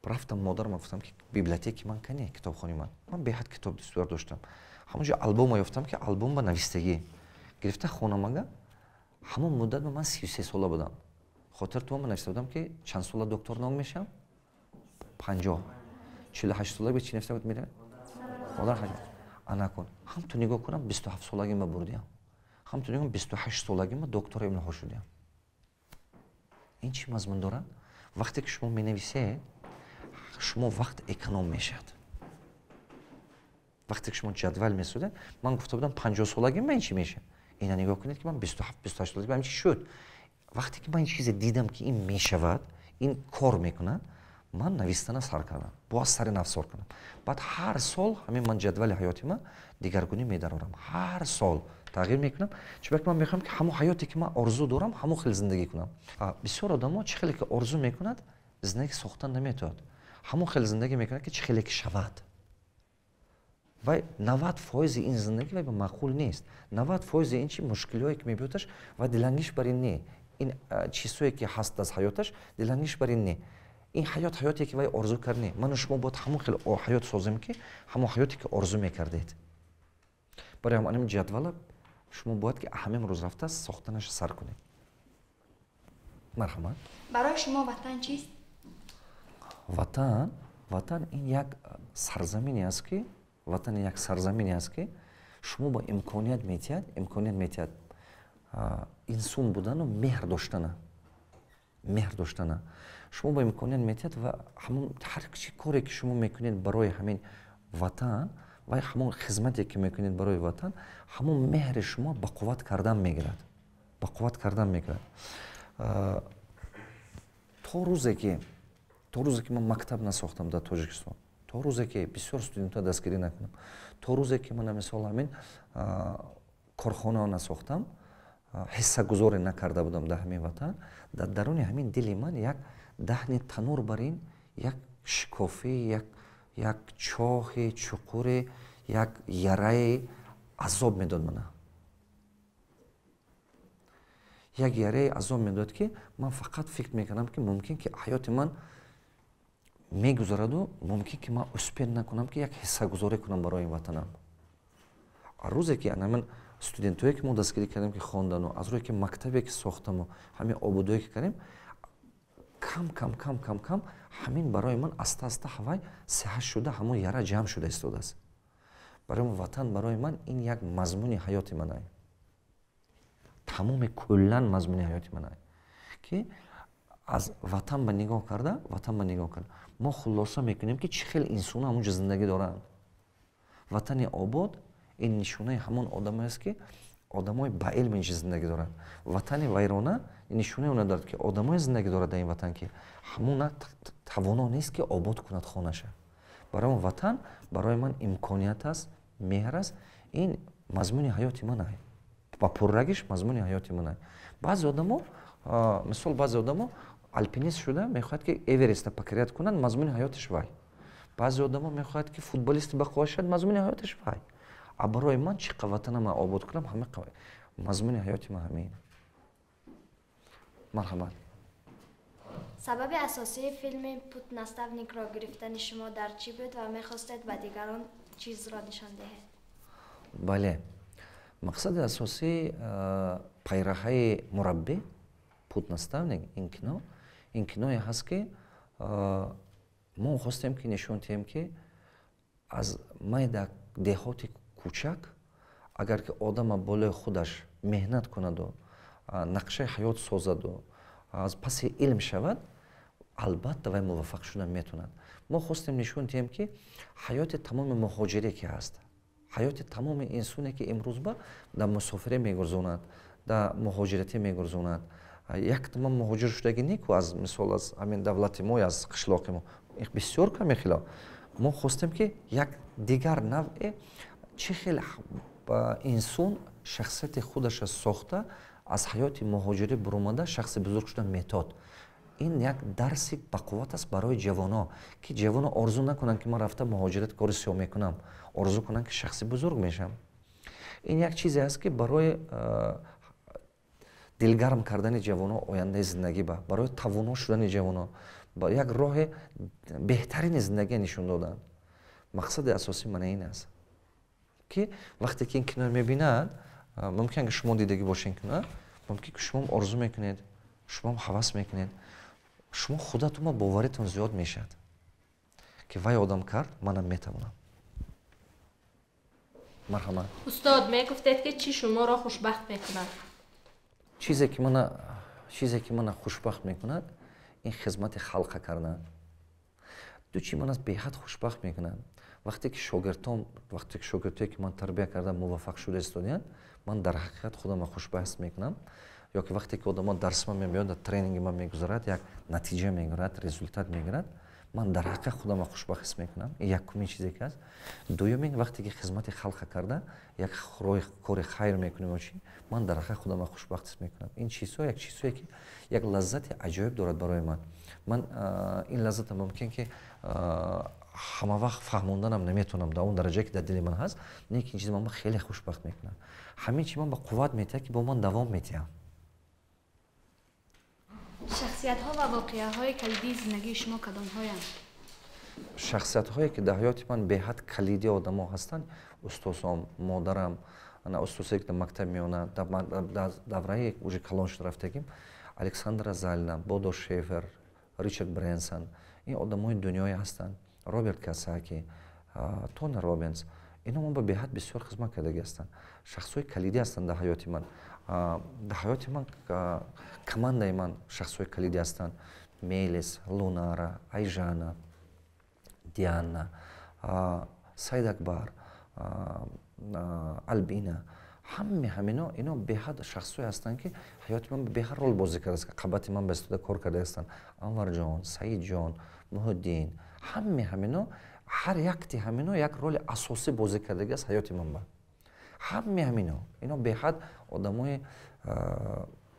рафтам модарам гуфтам, ки библиотеки ман кане, китобхонаи ман. Ман беҳад китоб дӯстдор доштам. Ҳамонҷо албома ёфтам, ки албом ба навистагӣ гирифта хонамага. Ҳамон муддат ман 33 сола будам. Хотиртон, ман нависта будам, ки чанд сола доктор наук мешавам? 50. 48 сола чӣ нависта буд? Мера модар ҳаҷ ана кун. Ҳам ту нигоҳ кунам, 27 солагима бурдиям, ҳам ту нигоҳ, 28 солагима доктори илмҳо шудиям. Ин чӣ мазмун дорад? Вақте ки шумо менависед, шумо вақт эконом мешавад. Вақте ки шумо ҷадвал месозед, ман гуфта будам, 50 солагим ин чӣ мешавад, ина нигоҳ кунед, ки ман 27, 28 солаги ин чӣ шуд. Вақте ки ман ин чизе дидам, ки ин мешавад, ин кор мекунад, ман навистана сар кардам, боз сари нав сор кардам. Баъд ҳар сол ҳамин ман ҷадвали ҳаёти ман дигаргунӣ медарорам, ҳар сол тағйир мекунам, чунки ман мехоҳам, ки ҳамон ҳаёте ки ман орзу дорам, ҳамон хел зиндагӣ кунам. Бисёр одамо чӣ хеле ки орзу мекунад, зиндагӣ сохтан наметавонад. Ҳамон хел зиндагӣ мекунад, ки чӣ хеле ки шавад. Вай 90% ин зиндагӣ вай ба маъқул нест. 90% ин чи мушкилиҳое ки мебиёдаш, вай дилангиш бар ин не, ин чизҳое ки ҳаст аз ҳаёташ, дилангиш бар ин не, ин ҳаёт ҳаёте ки вай орзу кард не. Ману шумо бояд ҳамон хел ҳаёт созем, ки ҳамон ҳаёте ки орзу мекардед. Барои ҳамин ҷадвала шумо бояд ки ҳамин рӯз рафта сохтанаша сар кунед. Марҳамат. Барои шумо ватан чист? Ватан, ватан ин як сарзамине аст ки, ватан як сарзамине аст, ки шумо ба имконият метиҳад, имконият метиҳад инсон будану меҳр доштана, меҳр доштана шумо ба имконият метиҳад. Ва ҳамон ҳар чи коре ки шумо мекунед барои ҳамин ватан ва ҳамон хизмате ки мекунед барои ватан, ҳамон меҳри шумо ба қувват кардан мегирад, ба қувват кардан мегирад. То рӯзе ки ман мактаб насохтам дар Тоҷикистон, то рӯзе ки бисёр студентҳо дастгирӣ накунам, то рӯзе ки ман мисол ҳамин корхонао насохтам, ҳиссагузорӣ накарда будам дар ҳамин ватан, дар даруни ҳамин дили ман як даҳни танур бар ин як шикофӣ, як чоҳи чуқуре, як яраи азоб медод мана, як яраи азоб медод, ки ман фақат фикр мекардам, ки мумкин ки ҳаёти ман мегузараду мумкин ки ман успеть накунам, ки як ҳиссагузорӣ кунам барои ин ватанам. Рӯзе ки ана ман студентое ки мо дастгирӣ кардем, ки хондану аз рӯе ки мактабе ки сохтаму ҳамин ободое ки кардем, кам кам кам кам кам ҳамин барои ман аста аста ҳавай сиҳат шуда, ҳамон яра ҷамъ шуда истодааст. Барои ватан барои ман ин як мазмуни ҳаёти манай, тамоми куллан мазмуни ҳаёти манай, ки аз ватан ба нигоҳ карда, ватан ба нигоҳ карда мо хулоса мекунем, ки чӣ хел инсоно ҳамонҷо зиндагӣ доранд. Ватани обод ин нишонаи ҳамон одамоест, ки одамои ба илм инҷа зиндагӣ доранд. Ватани вайрона нишонаи она дорад, ки одамое зиндагӣ дорад дар ин ватан, ки ҳамона тавоно нест, ки обод кунад хонаша. Барои ватан барои ман имконият аст, меҳр аст, ин мазмуни ҳаёти ман ай, ба пуррагиш мазмуни ҳаёти ман ай. Баъзе одамо, мисол, баъзе одамо алпинист шуда мехоҳад, ки Эвереста покорять кунанд, мазмуни ҳаётиш вай. Баъзе одамо мехоҳад, ки футболисти бақувват шавад, мазмуни ҳаётиш вай. А барои ман чӣ қа ватанама обод кунам, ҳама мазмуни ҳаёти ман ҳамин. Марҳамат. Сабаби асосии филми «Путь наставник»-ро гирифтани шумо дар чӣ буд ва мехостед ба дигарон чизро нишон диҳед? Бале, Мақсади асосии пайраҳаи мураббӣ, «Путь наставник», ин кино, ин киное ҳаст, ки мо хостем, ки нишон диҳем, ки аз майда деҳоти кӯчак, агар ки одама болои худаш меҳнат кунаду нақшаи ҳаёт созаду аз паси илм шавад, албатта вай муваффақ шуда метавонад. Мо хостем нишон диҳем, ки ҳаёти тамоми муҳоҷире ки ҳаст, ҳаёти тамоми инсоне, ки имрӯз ба дар мусофирӣ мегурзонад, дар муҳоҷиратӣ мегурзонад, яктама муҳоҷир шудагӣ неку, аз мисол, аз ҳамин давлати мо, аз қишлоқи мо бисёр каме хилоф. Мо хостем, ки як дигар навъе, чӣ хел инсон шахсияти худаша сохта, аз ҳаёти муҳоҷирӣ буромада, шахси бузург шуда метод. Ин як дарси бақувват аст барои ҷавоно, ки ҷавоно орзу накунанд, ки ман рафта муҳоҷират кори сиёҳ мекунам, орзу кунанд, ки шахси бузург мешавам. Ин як чизе аст, ки барои дилгарм кардани ҷавоно ояндаи зиндагӣ, ба барои тавоно шудани ҷавоно як роҳи беҳтарини зиндагӣ нишон додан. Мақсади асосӣ мана ин аст, ки вақте ки ин кино мебинад, мумкин, ки шумо дидагӣ бошед кино, мумкин, ки шумоам орзу мекунед, шумоам ҳавас мекунед, шумо худатонма боваритон зиёд мешавад, ки вай одам кард, манам метавонам. Марҳамат. Устод, мегуфтед, ки чӣ шуморо хушбахт мекунад? Чизе, ки мана хушбахт мекунад, ин хизмати халқа кардан. Ду чи мана беҳад хушбахт мекунад: вақте ки шогирдое, ки ман тарбия кардам, муваффақ шуда истодиянд, ман дар ҳақиқат худамро хушбахт мекунам. Ё ки вақте ки одамо дарси ман мебиёд, дар тренинги ман мегузарад, як натиҷа мегирад, результат мегирад, ман дар ҳақиқат худамро хушбахт ҳис мекунам. Ин якумин чизе ки ҳаст. Дуюмин, вақте ки хизмати халқа карда, як роҳи кори хайр мекунем, чи ман дар ҳақиқат худамро хушбахт ҳис мекунам. Ин чизҳо як чизҳое, ки як лаззати аҷоиб дорад барои ман. Ман ин лаззата мумкин ки ҳама вақт фаҳмонданам наметавонам дар он дараҷае, ки дар дили ман ҳаст, не ки ин чиз ман хеле хушбахт мекунад. Ҳамин чи ман ба қувват метиҳад, ки бо ман давом метиҳам. Шахсиятҳо ва воқеаҳои калидии зиндагии шумо кадомҳоянд? Шахсиятҳое, ки дар ҳаёти ман беҳад калидии одамо ҳастанд: устозом, модарам, ана устозе, ки дар мактаб меонад, дар давраи уже калон шуда рафтагим, Александра Залина, Бодо Шефер, Ричард Бренсон, ин одамои дунёе ҳастанд, Роберт Кийосаки, Тони Робинс, ино ман ба беҳад бисёр хизмат кардагӣ ҳастанд, шахсҳои калидӣ ҳастанд дар ҳаёти ман. Дар ҳаёти ман командаи ман шахсҳои калидӣ ҳастанд: Мелис, Лунара, Айжана, Диана, Саид Акбар, Албина, ҳаме ҳамино. Ино беҳад шахсҳое ҳастанд, ки ҳаёти ман беҳад рол бозӣ кардааст, қабати ман ба истода кор карда ҳастанд. Анварҷон, Саидҷон, Муҳиддин, ҳаме ҳамино, ҳар якти ҳамино як роли асосӣ бозӣ кардагӣ аст ҳаёти ман ба. Ҳаме ҳамино, ино беҳад одамои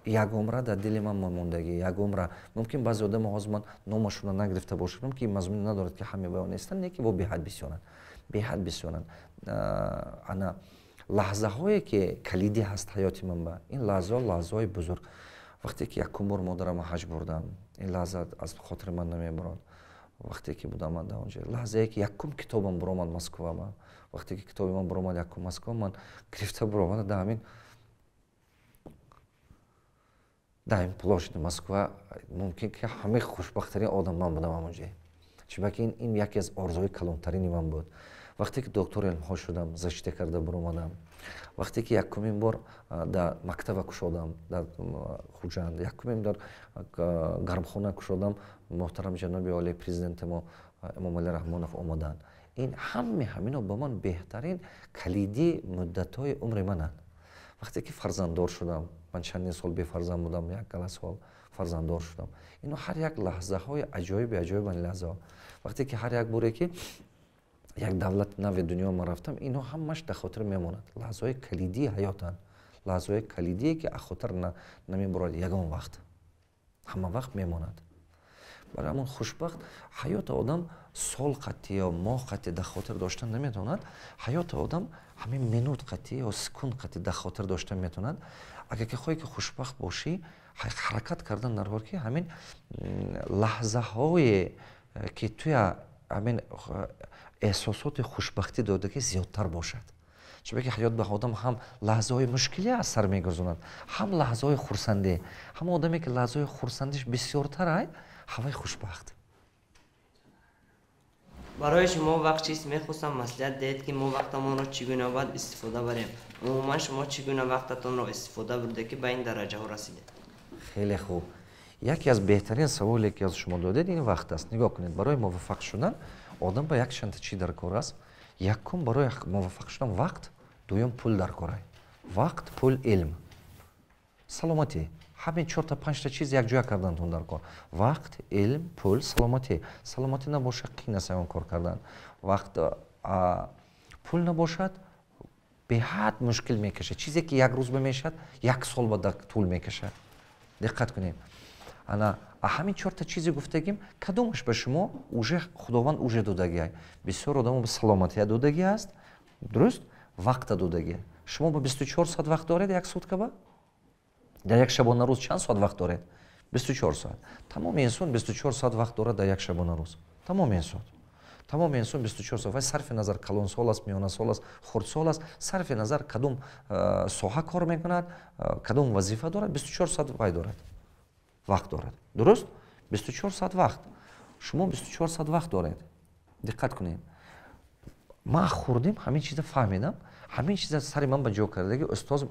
ягумра дар дили ман мондагӣ, ягумра. Мумкин, баъзе одамо ҳозир ман номашонро нагирифта бошам, ки мазмун надорад, ки ҳаме баён нестанд, не ки во беҳад бисёранд, беҳад бисёранд. Ана лаҳзаҳое, ки калидӣ ҳаст ҳаёти ман ба, ин лаҳзаҳо лаҳзаҳои бузург. Вақте ки якум бор модарама ҳаҷ бурдам, ин лаҳза аз хотири ман намебарод. Вақте ки будам ман дар онҷо, лаҳзае ки якум китобам буромад Москвама, вақте ки китоби ман буромад якум Москва, ман гирифта буромада дар ҳамин площади Москва, мумкин ки ҳамаи хушбахттарин одам ман будам ҳамонҷо, чунки ин яке аз орзуҳои калонтарини ман буд. Вақте ки доктори илмҳо шудам, защита карда буромадам, вақте ки якумин бор дар мактаба кушодам дар Хуҷанд, якумин дар гармхона кушодам, муҳтарам ҷаноби олии президенти мо Эмомалӣ Раҳмонов омаданд, ин ҳаме ҳамино ба ман беҳтарин калидии муддатҳои умри мананд. Вақте ки фарзанддор шудам, ман чандин сол бефарзанд будам, як гала сол фарзанддор шудам, ино ҳар як лаҳзаҳои аҷоиби аҷоибани лаҳзаҳо. Вақте ки ҳар як боре ки як давлати нави дунё ман рафтам, ино ҳамаш дар хотир мемонад. Лаҳзаҳои калидии ҳаётанд, лаҳзаҳои калидие, ки аз хотир намебурад ягон вақт, ҳама вақт мемонад. Барои ҳамон хушбахт ҳаёти одам сол қатъи ё моҳ қатъи дар хотир доштан наметавонад. Ҳаёти одам ҳамин минут қатъи ё секунд қатъи дар хотир доштан метавонад. Агар ки хоҳӣ, ки хушбахт бошӣ, ҳаракат кардан дар ҳол, ки ҳамин лаҳзаҳое, ки туя ҳамин эҳсосоти хушбахтӣ додагӣ, зиёдтар бошад. Чунки ҳаёт ба одам ҳам лаҳзаҳои мушкилӣ аз сар мегузаронад, ҳам лаҳзаҳои хурсандӣ. Ҳама одаме, ки лаҳзаҳои хурсандиш бисёртар ай, ҳавай хушбахт. Барои шумо вақт чист? Мехостам маслиҳат диҳед, ки мо вақтамонро чӣ гуна бояд истифода барем. Умуман, шумо чӣ гуна вақтатонро истифода бурде, ки ба ин дараҷаҳо расидед? Хеле хуб. Яке аз беҳтарин саволе, ки аз шумо додед, ин вақт аст. Нигоҳ кунед, барои муваффақ шудан одам ба якчанда чӣ дар кор аст? Якум, барои муваффақ шудан вақт, дуюм, пул дар кор. Вақт, пул, илм, саломатӣ. Ҳамин чорта, панҷта чиз якҷоя кардантон дар кор: вақт, илм, пул, саломатӣ. Саломатӣ набошад, қин аст он кор кардан. Вақт, пул набошад, беҳад мушкил мекашад. Чизе ки як рӯз ба мешавад, як сол ба тӯл мекашад. Диққат кунед, ана ҳамин чорта чизе гуфтагим, кадомаш ба шумо уже Худованд уже додагиай? Бисёр одамо ба саломатия додагӣ аст, дуруст? Вақта додагӣ. Шумо ба 24 соат вақт доред як сутка ба? Дар як шабонарӯз чанд соат вақт доред? 24 соат. Тамоми инсон 24 соат вақт дорад дар як шабонарӯз. Тамоми инсон 24 соат. Вай сарфи назар калонсол аст, миёнасол аст, хурдсол аст, сарфи назар кадом соҳа кор мекунад, кадом вазифа дорад, 24 соат вай дорад, вақт дорад. Дуруст? 24 соат вақт. Шумо 24 соат вақт доред. Диққат кунед, ман хурдим ҳамин чиза фаҳмидам. Ҳамин чиза сари ман ба ҷо кардаги устоз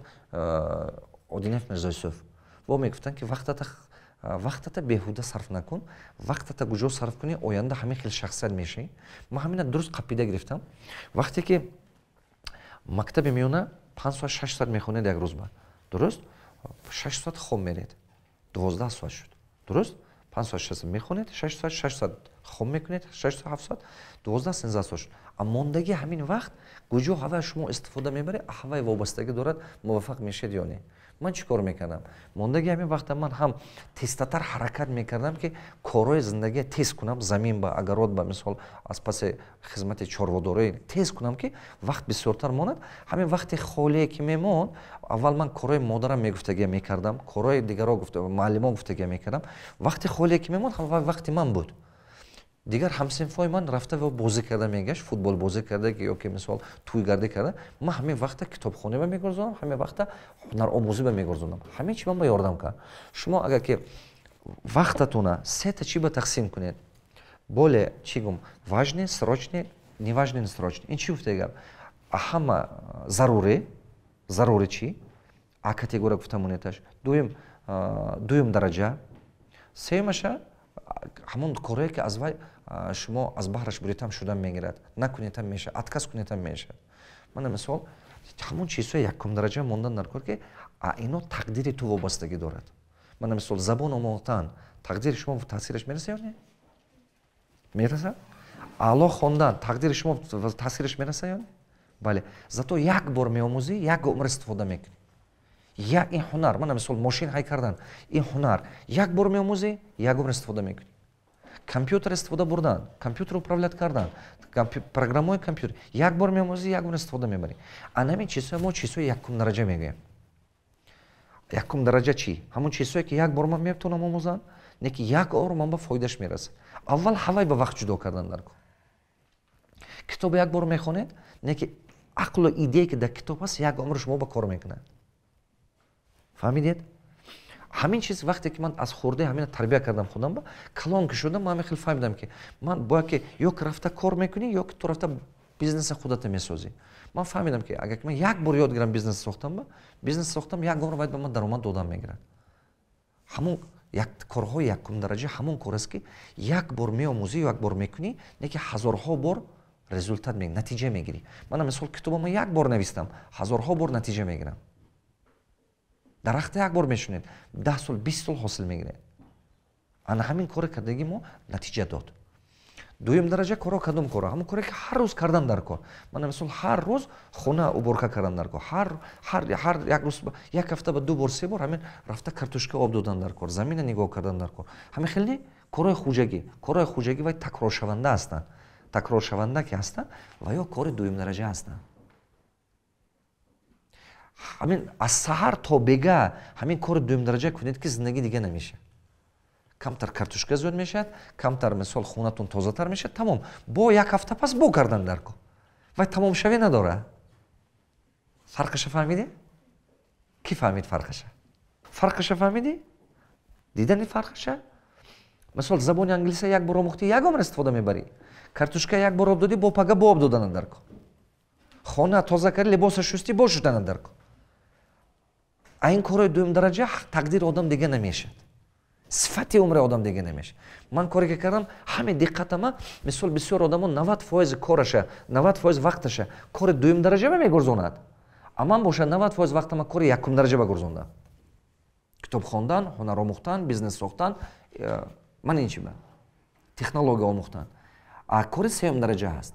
Одинев Мирзоюсуф во мегуфтанд, ки вақтата беҳуда сарф накун, вақтата куҷо сарф кунӣ, оянда ҳамин хел шахсият мешавӣ. Ман ҳамина дуруст қапида гирифтам. Вақте ки мактаби миёна 5 соат, 6 соат мехонед як рӯз ба, дуруст? 6 соат хоб меред, 12 соат шуд, дуруст? 5 соат, 6 соат мехонед, 6 соат, 6 соат хоб мекунед, 6 соат, 7 соат, 12, 13 соат шуд. А мондагӣ ҳамин вақт куҷо ҳавай шумо истифода мебаред, ҳавай вобастагӣ дорад, муваффақ мешавед ё не. Ман чӣ кор мекардам? Мондагӣ ҳамин вақта ман ҳам тезтатар ҳаракат мекардам, ки корҳои зиндагия тез кунам, замин ба, огород ба, мисол, аз паси хизмати чорводорӣ тез кунам, ки вақт бисёртар монад. Ҳамин вақти холие ки мемонд, аввал ман корҳои модарам мегуфтагия мекардам, корҳои дигаро, муаллимо гуфтагия мекардам. Вақти холие ки мемонд, вақти ман буд. Дигар ҳамсинфҳои ман рафта ва бозӣ карда мегашт, футбол бозӣ карда ё ки, мисол, тӯйгардӣ карда. Ман ҳамин вақта китобхона ба мегузорам, ҳамин вақта ҳунаромӯзӣ ба мегузорам. Ҳамин чи ман ба ёрдам кард. Шумо агар ки вақтатуна сета чи ба тақсим кунед, боле чӣ гум, важный, срочный, неважный, несрочный. Ин чӣ гуфта гап? Ҳама зарурӣ, зарурӣ чӣ, а категория гуфта монеташ, дуюм дараҷа, сеюмаша ҳамон корое, ки аз вай шумо аз баҳраш буритам шудан мегирад, накунетам мешавад, отказ кунетам мешавад. Мана, мисол, ҳамон чизҳои якум дараҷа мондан дар кор, ки ино тақдири ту вобастагӣ дорад. Мана, мисол, забон омӯхтан тақдири шумо таъсираш мераса ё не мераса? Аъло хондан тақдири шумо таъсираш мераса ё не? Бале. Зато як бор меомӯзӣ, як умр истифода мекунӣ. Як ин ҳунар, мана, мисол, мошин ҳай кардан, ин ҳунар як бор меомӯзӣ, як умр истифода мекунӣ. Компютер истифода бурдан, компютер управлять кардан, программаҳои компютер як бор меомӯзӣ, як умр истифода мебарӣ. Анамин чизҳои мо чизҳои якум дараҷа мегӯем. Якум дараҷа чӣ? Ҳамон чизҳое, ки як бор ман метавонам омӯзам, не ки як ор ман ба фоидаш мерасад. Аввал ҳавай ба вақт ҷудо кардан дар кор. Китобо як бор мехонед, не ки ақлу идея, ки дар китоб ҳаст, як умр шумо ба кор мекунад. Фаҳмидед? Ҳамин чиз, вақте ки ман аз хурде ҳамина тарбия кардам худам, ба калон ки шудам, ман ҳамин хел фаҳмидам, ки ман бояд ки ё ки рафта кор мекунӣ, ё ки ту рафта бизнеса худата месозӣ. Ман фаҳмидам, ки агар ман як бор ёд гирам бизнес сохтам, ба бизнес сохтам, як умр бояд ба ман даромад додам мегирад. Ҳамон як корҳои якум дараҷа ҳамон кор аст, ки як бор меомӯзӣ ё як бор мекунӣ, не ки ҳазорҳо бор результат, натиҷа мегирӣ. Мана, мисол, китоба ман як бор навистам, ҳазорҳо бор натиҷа мегирам. Дарахта як бор мешунед, 10 сол, 20 сол ҳосил мегиред. Ана ҳамин коре кардаги мо натиҷа дод. Дуюм дараҷа коро кадом коро? Ҳамон коре, ки ҳар рӯз кардан дар кор. Мана, мисол, ҳар рӯз хона уборка кардан дар кор, ҳар як рӯз, як ҳафта ба ду бор, се бор ҳамин рафта картошка об додан дар кор, замина нигоҳ кардан дар кор. Ҳамин хел не, корҳои хуҷагӣ. Корҳои хуҷагӣ вай такроршаванда ҳастанд. Такроршаванда ки ҳастанд, ва ё кори дуюм дараҷа ҳастанд. Ҳамин аз саҳар то бега ҳамин кори дуюмдараҷа кунед, ки зиндагӣ дига намешавад. Камтар картошка зиёд мешавад, камтар, мисол, хонатон тозатар мешавад, тамом. Бо як ҳафта пас бо кардан дар кор, вай тамомшавӣ надорад. Фарқаша фаҳмидӣ? Кӣ фаҳмид фарқаша? Фарқаша фаҳмидӣ? Дидани фарқаша? Мисол, забони англиса як бор омӯхтӣ, як умр истифода мебарӣ. Картошка як бор об додӣ, бо пага бо об доданат дар кор. Хона тоза кардӣ, либоса шустӣ, бо шустанат дар кор. А ин корҳои дуюм дараҷа тақдири одам дига намешавад, сифати умри одам дига намешавад. Ман коре ки кардам, ҳаме диққатама, мисол, бисёр одамо 90% кораша, 90% вақташа кори дуюм дараҷа ба мегурзонад, а ман бошад, 90% вақтама кори якум дараҷа ба гурзондам: китоб хондан, ҳунар омӯхтан, бизнес сохтан, ман ин чи ба технология омӯхтан. А кори сеюм дараҷа ҳаст.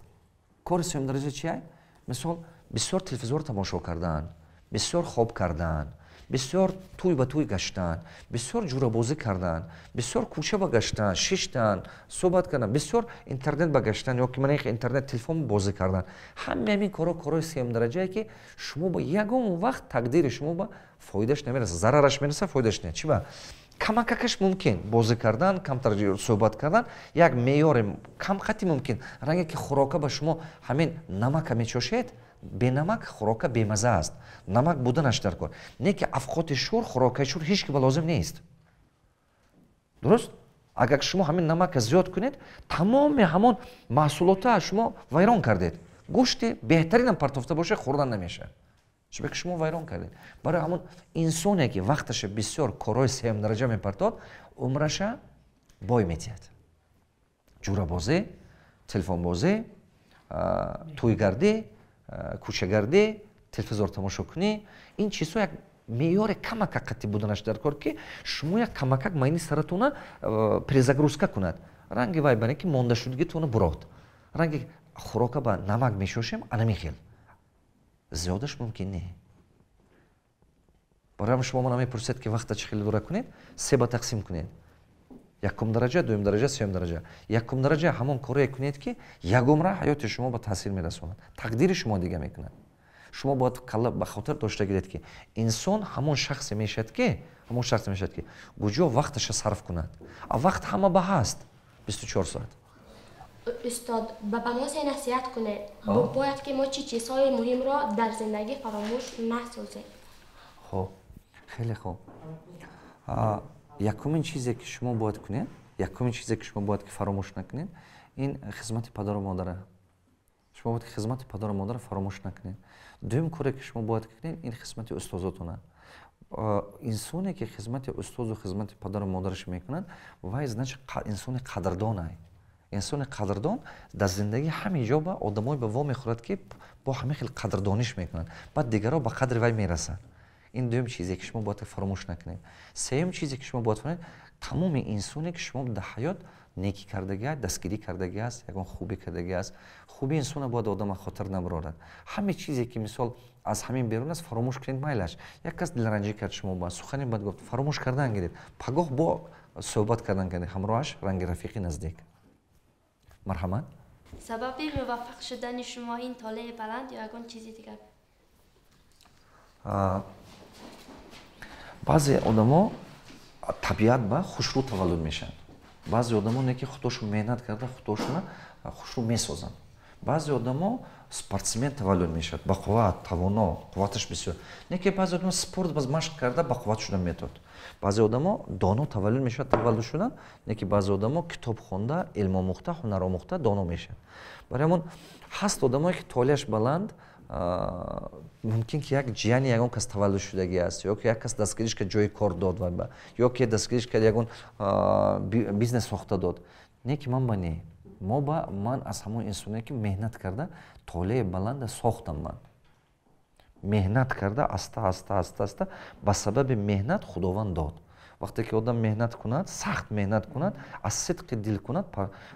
Кори сеюм дараҷа чия? Мисол, бисёр телевизор тамошо кардан, бисёр хоб кардан, бисёр тӯй ба тӯй гаштан, бисёр ҷурабозӣ кардан, бисёр кӯча ба гаштан, шиштан, суҳбат кардан, бисёр интернет ба гаштан ё ки мана интернет, телефон бозӣ кардан. Ҳамаи ҳамин корҳо корҳои сеюм дараҷае, ки шумо ба ягон вақт тақдири шумо ба фоидаш намерасад, зарараш мерасад, фоидаш не. Чи ба камакакаш мумкин бозӣ кардан, камтар суҳбат кардан, як меъёри камқати мумкин. Ранге ки хӯрока ба шумо ҳамин намака мечошед, бенамак хӯрока бемаза аст, намак буданаш дар кор. Не ки авқоти шӯр, хӯрокаи шӯр ҳеҷ ки ба лозим нест, дуруст? Агар шумо ҳамин намака зиёд кунед, тамоми ҳамон маҳсулота шумо вайрон кардед. Гӯшти беҳтаринам партофта боша, хӯрдан намешавад, чунки шумо вайрон кардед. Барои ҳамон инсоне ки вақташа бисёр корҳои сеюм дараҷа мепартод, умраша бой метиҳад: ҷурабозӣ, телефонбозӣ, тӯйгардӣ, кӯчагардӣ, телевизор тамошо кунӣ. Ин чизҳо як меъёри камака қатъӣ буданаш дар кор, ки шумо як камакак майни саратона перезагрузка кунад. Ранги вай бане ки мондашудагитона бурод, ранги хӯрока ба намак мешошем, анами хел зиёдаш мумкин не. Барои шумо мана мепурсед, ки вақта чӣ хел идора кунед. Се ба тақсим кунед: якум дараҷа, дуюм дараҷа, сеюм дараҷа. Якум дараҷа ҳамон корое кунед, ки ягумра ҳаёти шумо ба таъсир мерасонад, тақдири шумо дига мекунад. Шумо бояд калла ба хотир дошта гиред, ки инсон ҳамон шахсе мешавад, ки ҳамон шахсе мешавад, ки куҷо вақташа сарф кунад. А вақт ҳама ба ҳаст, 24 соат. Устод, ба мо се насиҳат кунед. Бояд ки мо чӣ чизҳои муҳимро дар зиндагӣ фаромӯш насозем? Хуб, хеле хуб. Якумин чизе, ки шумо бояд кунед, якумин чизе, ки шумо бояд ки фаромӯш накунед, ин хизмати падару модара. Шумо бояд хизмати падару модара фаромӯш накунед. Дуюм коре, ки шумо бояд кунед, ин хизмати устозотона. Инсоне, ки хизмати устозу хизмати падару модараш мекунад, вай, значит, инсони қадрдонай. Инсони қадрдон дар зиндагӣ ҳамин ҷо ба одамое ба во мехӯрад, ки бо ҳамин хел қадрдониш мекунанд, баъд дигарро ба қадри вай мерасанд. Ин дуюм чизе, ки шумо бояд фаромӯш накунед. Сеюм чизе, ки шумо бояд фаҳмед: тамоми инсоне, ки шумо дар ҳаёт некӣ кардагӣ, дастгирӣ кардагӣ аст, ягон хубӣ кардагӣ аст, хуби инсона бояд одама хотир набарорад. Ҳаме чизе, ки, мисол, аз ҳамин берун аст, фаромӯш кунед, майлаш. Як кас дилранҷӣ кард, шумо ба сухани бад гуфт, фаромӯш кардан гиред, пагоҳ бо суҳбат кардан кардед ҳамроҳаш, ранги рафиқи наздик. Марҳамат. Сабаби муваффақ шудани шумо ин толеи баланд ё ягон чизи дигар? Баъзе одамо табиат ба хушрӯ таваллуд мешаванд, баъзе одамо не, ки худошон меҳнат карда, худошона хушрӯ месозанд. Баъзе одамо спортсмен таваллуд мешавад, бақувват, тавоно, қувваташ бисёр. Не ки баъзе одамо спорт баз машқ карда, бақувват шуда метавад. Баъзе одамо доно таваллуд мешавад, таваллуд шудан. Не ки баъзе одамо китоб хонда, илм омӯхта, ҳунар омӯхта доно мешавад. Барои ҳамон ҳаст одамое, ки толеаш баланд, мумкин ки як ҷияни ягон кас таваллуд шудагӣ аст, ё ки як кас дастгириш кард, ҷои кор дод, ё ки дастгириш кард, ягон бизнес сохта дод. Не ки ман ба не, мо ба ман аз ҳамон инсоне, ки меҳнат карда, толеи баланда сохтам. Ман меҳнат карда, аста аста, аста аста, ба сабаби меҳнат Худованд дод. Вақте ки одам меҳнат кунад, сахт меҳнат кунад, аз сидқи дил кунад,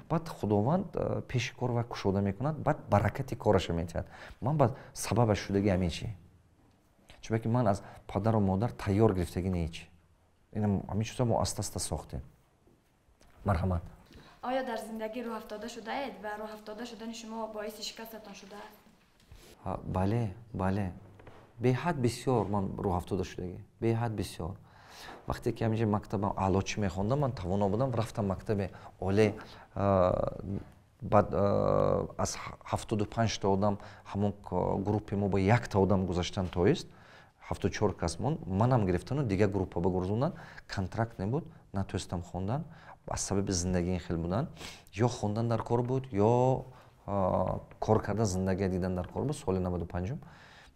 баъд Худованд пеши кор ва кушода мекунад, баъд баракати кораша метиҳад. Ман ба сабабаш шудаги ҳамин чи, чунки ман аз падару модар тайёр гирифтагӣ не ҳеч. Ҳамин чизо мо аста аста сохтем. Марҳамат. Оё дар зиндагӣ рӯҳафтода шудаед ва рӯҳафтода шудани шумо боиси шикастатон шудааст? Бале, бале, беҳад бисёр ман рӯҳафтода шудагӣ, беҳад бисёр. Вақте ки ҳаминҷа мактаба аълочӣ мехондам, ман тавоно будам, рафтам мактаби оле. Баъд аз 75-та одам ҳамон группи мо ба якта одам гузаштан тоист, 74 кас мон, манам гирифтану дигар группа ба гурзондан. Контракт набуд, натонистам хондан, аз сабаби зиндагии хел будан. Ё хондан дар кор буд, ё кор карда зиндагия дидан дар кор буд. Соли 95-ум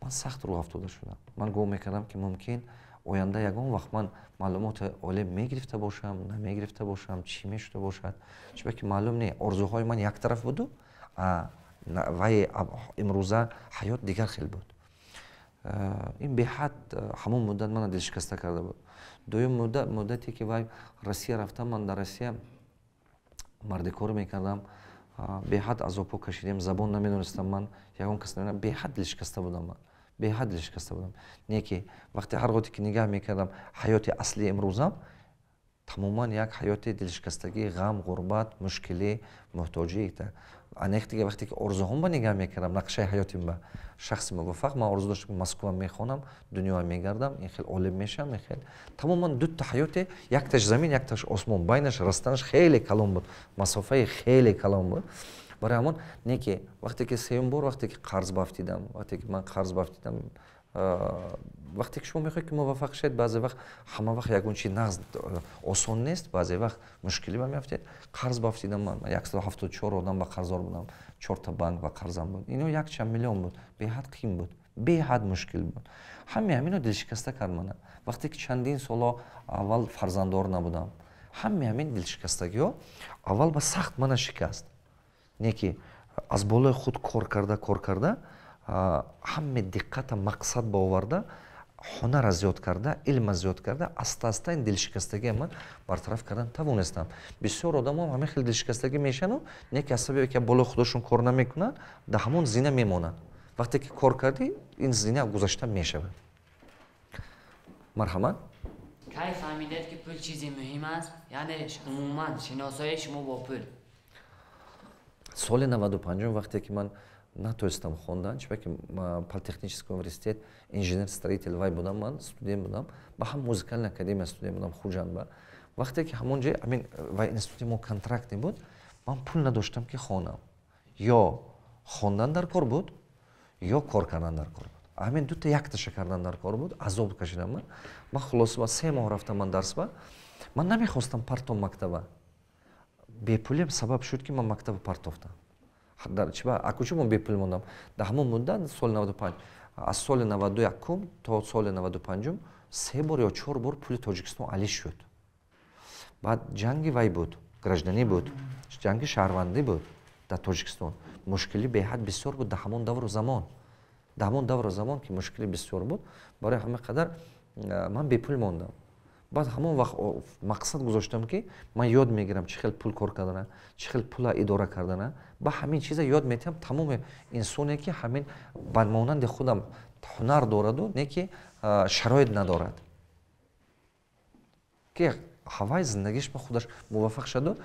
ман сахт рӯҳафтода шудам. Ман гумон мекардам, ки мумкин оянда ягон вақт ман маълумоти олӣ мегирифта бошам, намегирифта бошам, чӣ мешуда бошад, чунки маълум не. Орзуҳои ман як тараф буду, вай имрӯза ҳаёт дигар хел буд. Ин беҳад ҳамон муддат мана дилшикаста карда буд. Дуюм муддате ки вай Россия рафтам, ман дар Россия мардикор мекардам, беҳад азобҳо кашидем, забон намедонистам ман, ягон кас, беҳад дилшикаста будам ман, беҳад дилшикаста будам. Не ки вақте ҳар гоҳе ки нигаҳ мекардам ҳаёти аслии имрӯзам, тамоман як ҳаёти дилшикастагӣ, ғам, ғурбат, мушкилӣ, муҳтоҷӣ. Анех дига вақте ки орзуҳом ба нигаҳ мекардам, нақшаи ҳаётим ба шахси муваффақ, ман орзу доштам, ки Москва мехонам, дунёа мегардам, ин хел олим мешавам, ин хел. Тамоман дута ҳаёте, якташ замин, якташ осмон, байнаш растанаш хеле калон буд, масофаи хеле калон буд. Барои ҳамон не ки вақте ки сеюм бор, вақте ки қарз бафтидам, вақте ки ман қарз бафтидам, вақте ки шумо мехоҳед, ки муваффақ шавед, баъзе вақт ҳама вақт ягон чи нағз осон нест, баъзе вақт мушкилӣ ба меафтед. Қарз бафтидам ман, 174 одам ба қарздор будам, чорта банк ба қарзам буд, ино якчанд миллион буд. Беҳад қиин буд, беҳад мушкил буд. Ҳаме ҳамино дилшикаста кард мана. Вақте ки чандин соло аввал фарзанддор набудам, ҳаме ҳамин дилшикастагиҳо аввал ба сахт мана шикаст. Не ки аз болои худ кор карда, кор карда, ҳаме диққата мақсад ба оварда, ҳунара зиёд карда, илма зиёд карда, аста аста ин дилшикастагия ман бартараф кардан тавонистам. Бисёр одамон ҳамин хел дилшикастагӣ мешану, не ки аз сабабе ки болои худашон кор намекунанд, дар ҳамон зина мемонанд. Вақте ки кор кардӣ, ин зина гузашта мешавад. Марҳамат. Кай фаҳмидед, ки пул чизи муҳим аст? Яъне умуман шиносоии шумо бо пул? Соли 95-ум, вақте ки ман натонистам хондан, чунки политехнический университет инженер строитель вай будам, ман студент будам, ба ҳам музыкальная академия студент будам Хуҷанд ба. Вақте ки ҳамон ҷой амин вай институти мо контрактный буд, ман пул надоштам, ки хонам. Ё хондан дар кор буд, ё кор кардан дар кор буд. Ҳамин дута якташа кардан дар кор буд. Азоб кашидам ман. Ман хулоса 3 моҳ рафтам ман дарс ба. Ман намехостам партом мактаба. Бепулиам сабаб шуд, ки ман мактаба партофтам. Акучо ман бепул мондам? Дар ҳамон муддат, соли 95, аз соли 91-ум то соли 95-ум се бор ё чор бор пули Тоҷикистон алӣ шуд. Баъд ҷанги вай буд, гражданӣ буд, ҷанги шаҳрвандӣ буд дар Тоҷикистон. Мушкилӣ беҳад бисёр буд дар ҳамон давру замон. Дар ҳамон давру замон ки мушкилӣ бисёр буд, барои ҳама қадар ман бепул мондам. Баъд ҳамон вақт мақсад гузоштам, ки ман ёд мегирам чӣ хел пул кор кардана, чӣ хел пула идора кардана, ба ҳамин чиза ёд метиҳам тамоми инсоне, ки ҳамин ба монанди худам ҳунар дораду, не ки шароит надорад, ки ҳавай зиндагиш ба худаш муваффақ шаду.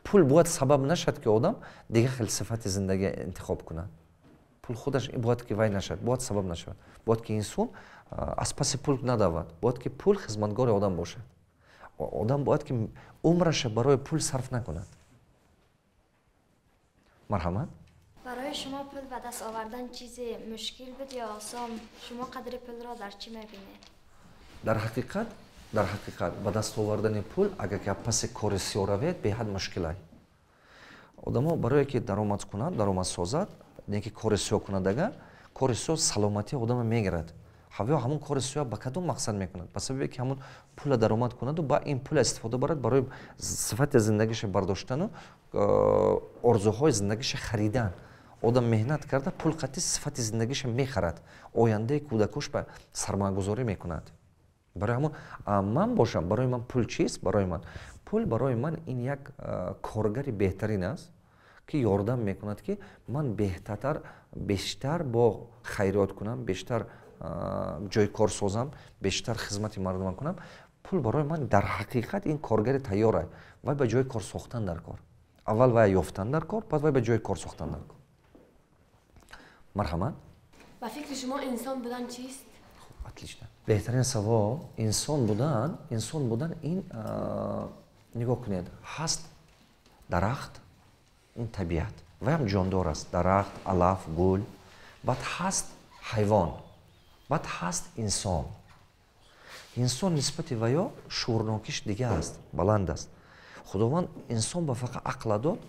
Пул бояд сабаб нашад, ки одам дигар хел сифати зиндагӣ интихоб кунад. Пул худаш бояд ки вай нашад, бояд сабаб нашавад. Бояд ки инсон аз паси пул надавад, бояд ки пул хизматгори одам бошад. Одам бояд ки умраша барои пул сарф накунад. Марҳамат. Барои шумо пул ба даст овардан чизи мушкил буд ё осон? Шумо қадри пулро дар чӣ мебинед? Дар ҳақиқат ба даст овардани пул, агар ки паси кори сиёҳ равед, беҳад мушкилай. Одамо барое ки даромад кунад, даромад созад, не ки кори сиёҳ кунад. Агар кори сиёҳ саломатии одама мегирад. Ҳавё ҳамон кори сиёҳ ба кадом мақсад мекунад? Ба сабабе ки ҳамон пула даромад кунаду, ба ин пула истифода барад барои сифати зиндагиша бардоштану орзуҳои зиндагиша харидан. Одам меҳнат карда, пул қатъи сифати зиндагиша мехарад, ояндаи кӯдакош ба сармоягузорӣ мекунад. Барои ҳамон ман бошам, барои ман пул чист? Барои ман пул, барои ман ин як коргари беҳтарин аст, ки ёрдам мекунад, ки ман беҳтатар, бештар бо хайриёт кунам, бештар ҷои кор созам, бештар хизмати мардуман кунам. Пул барои ман дар ҳақиқат ин коргари тайёра. Вай ба ҷои кор сохтан дар кор. Аввал вай ёфтан дар кор, баъд вай ба ҷои кор сохтан дар кор. Марҳамат. Ба фикри шумо, инсон будан чист? Отлично, беҳтарин савол. Инсон будан, инсон будан ин, нигоҳ кунед, ҳаст дарахт, ин табиат. Ваям ҷондор аст, дарахт, алаф, гул. Баъд ҳаст ҳайвон, баъд ҳаст инсон. Инсон нисбати ваё шуурнокиш дига аст, баланд аст. Худованд инсон ба фақат ақла дод,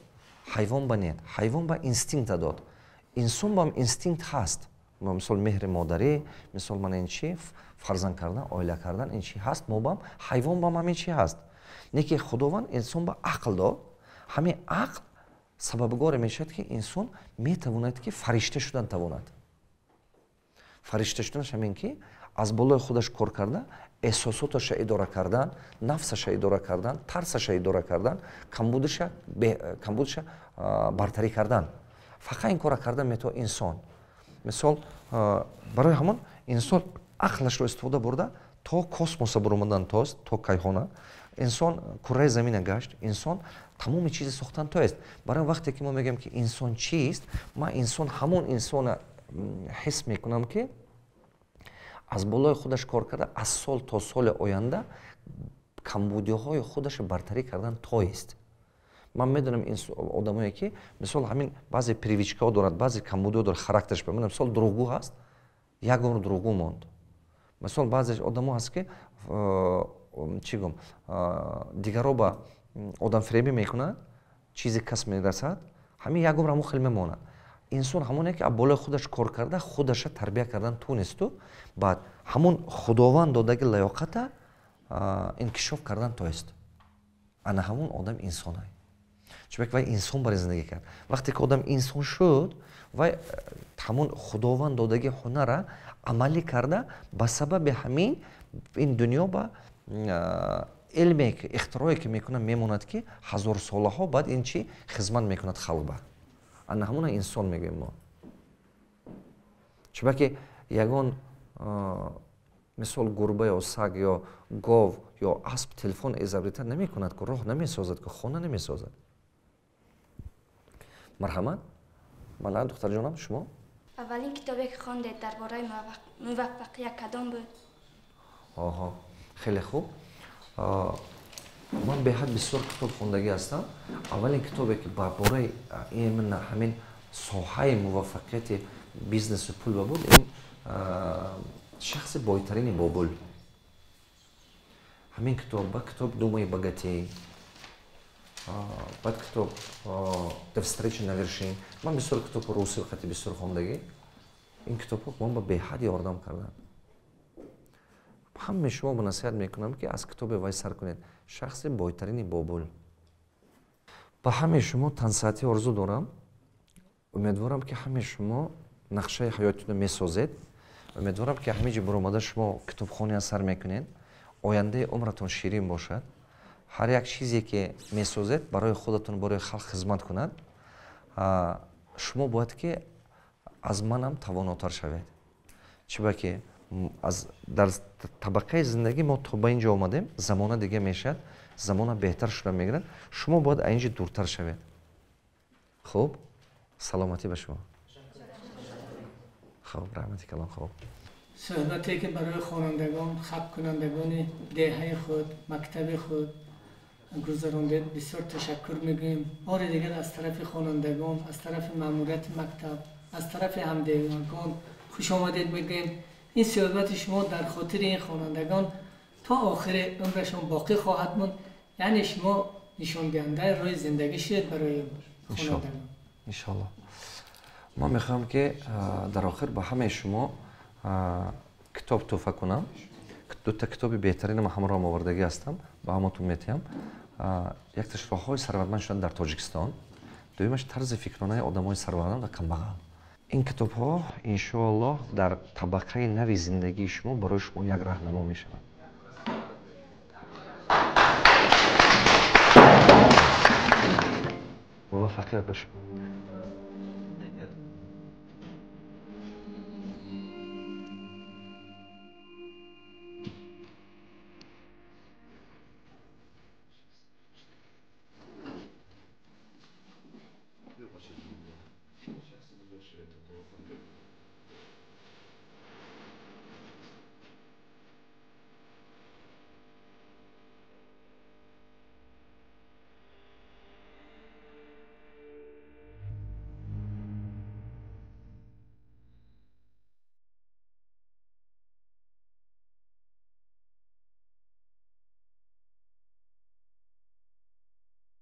ҳайвон ба нет. Ҳайвон ба инстинкта дод. Инсон бам инстинкт ҳаст. Мисол меҳри модарӣ, мисол мана ин чи, фарзанд кардан, оила кардан, ин чи ҳаст, мо бам, ҳайвон бам ҳамин чи ҳаст. Не ки Худованд инсон ба ақл дод, ҳамин ақл сабабгоре мешавад, ки инсон метавонад, ки фаришта шудан тавонад. Фаришта шуданаш ҳамин ки аз болои худаш кор карда, эҳсосоташа идора кардан, нафсаша идора кардан, тарсаша идора кардан, камбудиша бартарӣ кардан. Фақат ин кора кардан метавонад инсон. Мисол, барои ҳамон инсон ақлашро истифода бурда то космоса буромадан тост, то кайҳона. Инсон курраи замина гашт, инсон тамоми чизи сохтан тоест. Барои вақте ки мо мегӯем, ки инсон чист, ман инсон ҳамон инсона ҳис мекунам, ки аз болои худаш кор карда, аз сол то соли оянда камбудиҳои худашро бартарӣ кардан тоест. Ман медонам одамое, ки мисол ҳамин баъзе привичкаҳо дорад, баъзе камбудиҳо дорад характерш. Мисол дурӯғгӯ ҳаст, як умр дурӯғгӯ монд. Мисол баъзе одамо ҳаст, ки чӣ гум, дигарро ба одамфиребӣ мекунад, чизе кас мерасад, ҳамин як умр ҳамон хел мемонад. Инсон ҳамоне, ки аз болои худаш кор карда, худаша тарбия кардан тунисту, баъд ҳамон Худованд додаги лаёқата инкишоф кардан тоест. Ана ҳамон одам инсонай. Чунки вай инсон барои зиндагӣ кард. Вақте ки одам инсон шуд, вай ҳамон Худованд додаги ҳунара амалӣ карда, ба сабаби ҳамин ин дунё ба илме, ки ихтирое ки мекунад, мемонад, ки ҳазорсолаҳо баъд ин чи хизмат мекунад халқ ба. Ана ҳамона инсон мегӯем мо. Чунки ягон мисол гурба ё саг ё гов ё асп телефон изобрета намекунад, ки роҳ намесозад, ки хона намесозад. Марҳамат, мана духтарҷонам, шумо? Аввалин китобе, ки хондед дар бораи муваффақият кадом буд? Оҳо, хеле хуб. Ман беҳад бисёр китоб хондагӣ ҳастам. Аввалин китобе, ки ба бораи именно ҳамин соҳаи муваффақияти бизнесу пул ба буд, ин шахси бойтарини Бобул. Ҳамин китоб ба китоб «Думай богатей», баъд китоб «До встречи на вершине». Ман бисёр китоби русӣ қати бисёр хондагӣ. Ин китобҳо ман ба беҳад ёрдам карданд. Ҳамаи шумо ба насиҳат мекунам, ки аз китобе вай сар кунед, шахси бойтарини Бобул. Ба ҳамаи шумо тансаатӣ орзу дорам. Умедворам, ки ҳамаи шумо нақшаи ҳаётиро месозед. Умедворам, ки ҳамин ҷо баромада шумо китобхония сар мекунед. Ояндаи умратон ширин бошад. Ҳар як чизе, ки месозед, барои худатон, барои халқ хизмат кунад. Шумо бояд, ки аз манам тавонотар шавед. Чунки дар табақаи зиндагӣ мо то ба ин ҷо омадем, замона дига мешавад, замона беҳтар шуда мегирад. Шумо бояд аз ин ҷо дуртар шавед. Хуб, саломатӣ ба шумо. Хуб, раҳмати калом. Хуб, суҳбате, ки барои хонандагон, хабкунандагони деҳаи худ, мактаби худ гузарондед, бисёр ташаккур мегӯем. Бори дигар аз тарафи хонандагон, аз тарафи маъмурияти мактаб, аз тарафи ҳамдеҳагон хуш омадед мегӯем. Ин суҳбати шумо дар хотири ин хонандагон то охири умрашон боқӣ хоҳад монд. Яъне шумо нишондиҳандаи роҳи зиндагӣ шудед барои хонандагон. Иншоаллоҳ. Ман мехоҳам, ки дар охир ба ҳамаи шумо китоб тӯҳфа кунам. Дута китоби беҳтаринам ҳамроҳам овардагӣ ҳастам, ба ҳаматон метиҳам. Якташ роҳҳои сарватманд шудан дар Тоҷикистон, дуюмаш тарзи фикронаи одамои сарватманд ва камбағал. Ин китобҳо иншоаллоҳ дар табақаи нави зиндагии шумо барои шумо як раҳнамо мешаванд. Муваффақият ба шумо.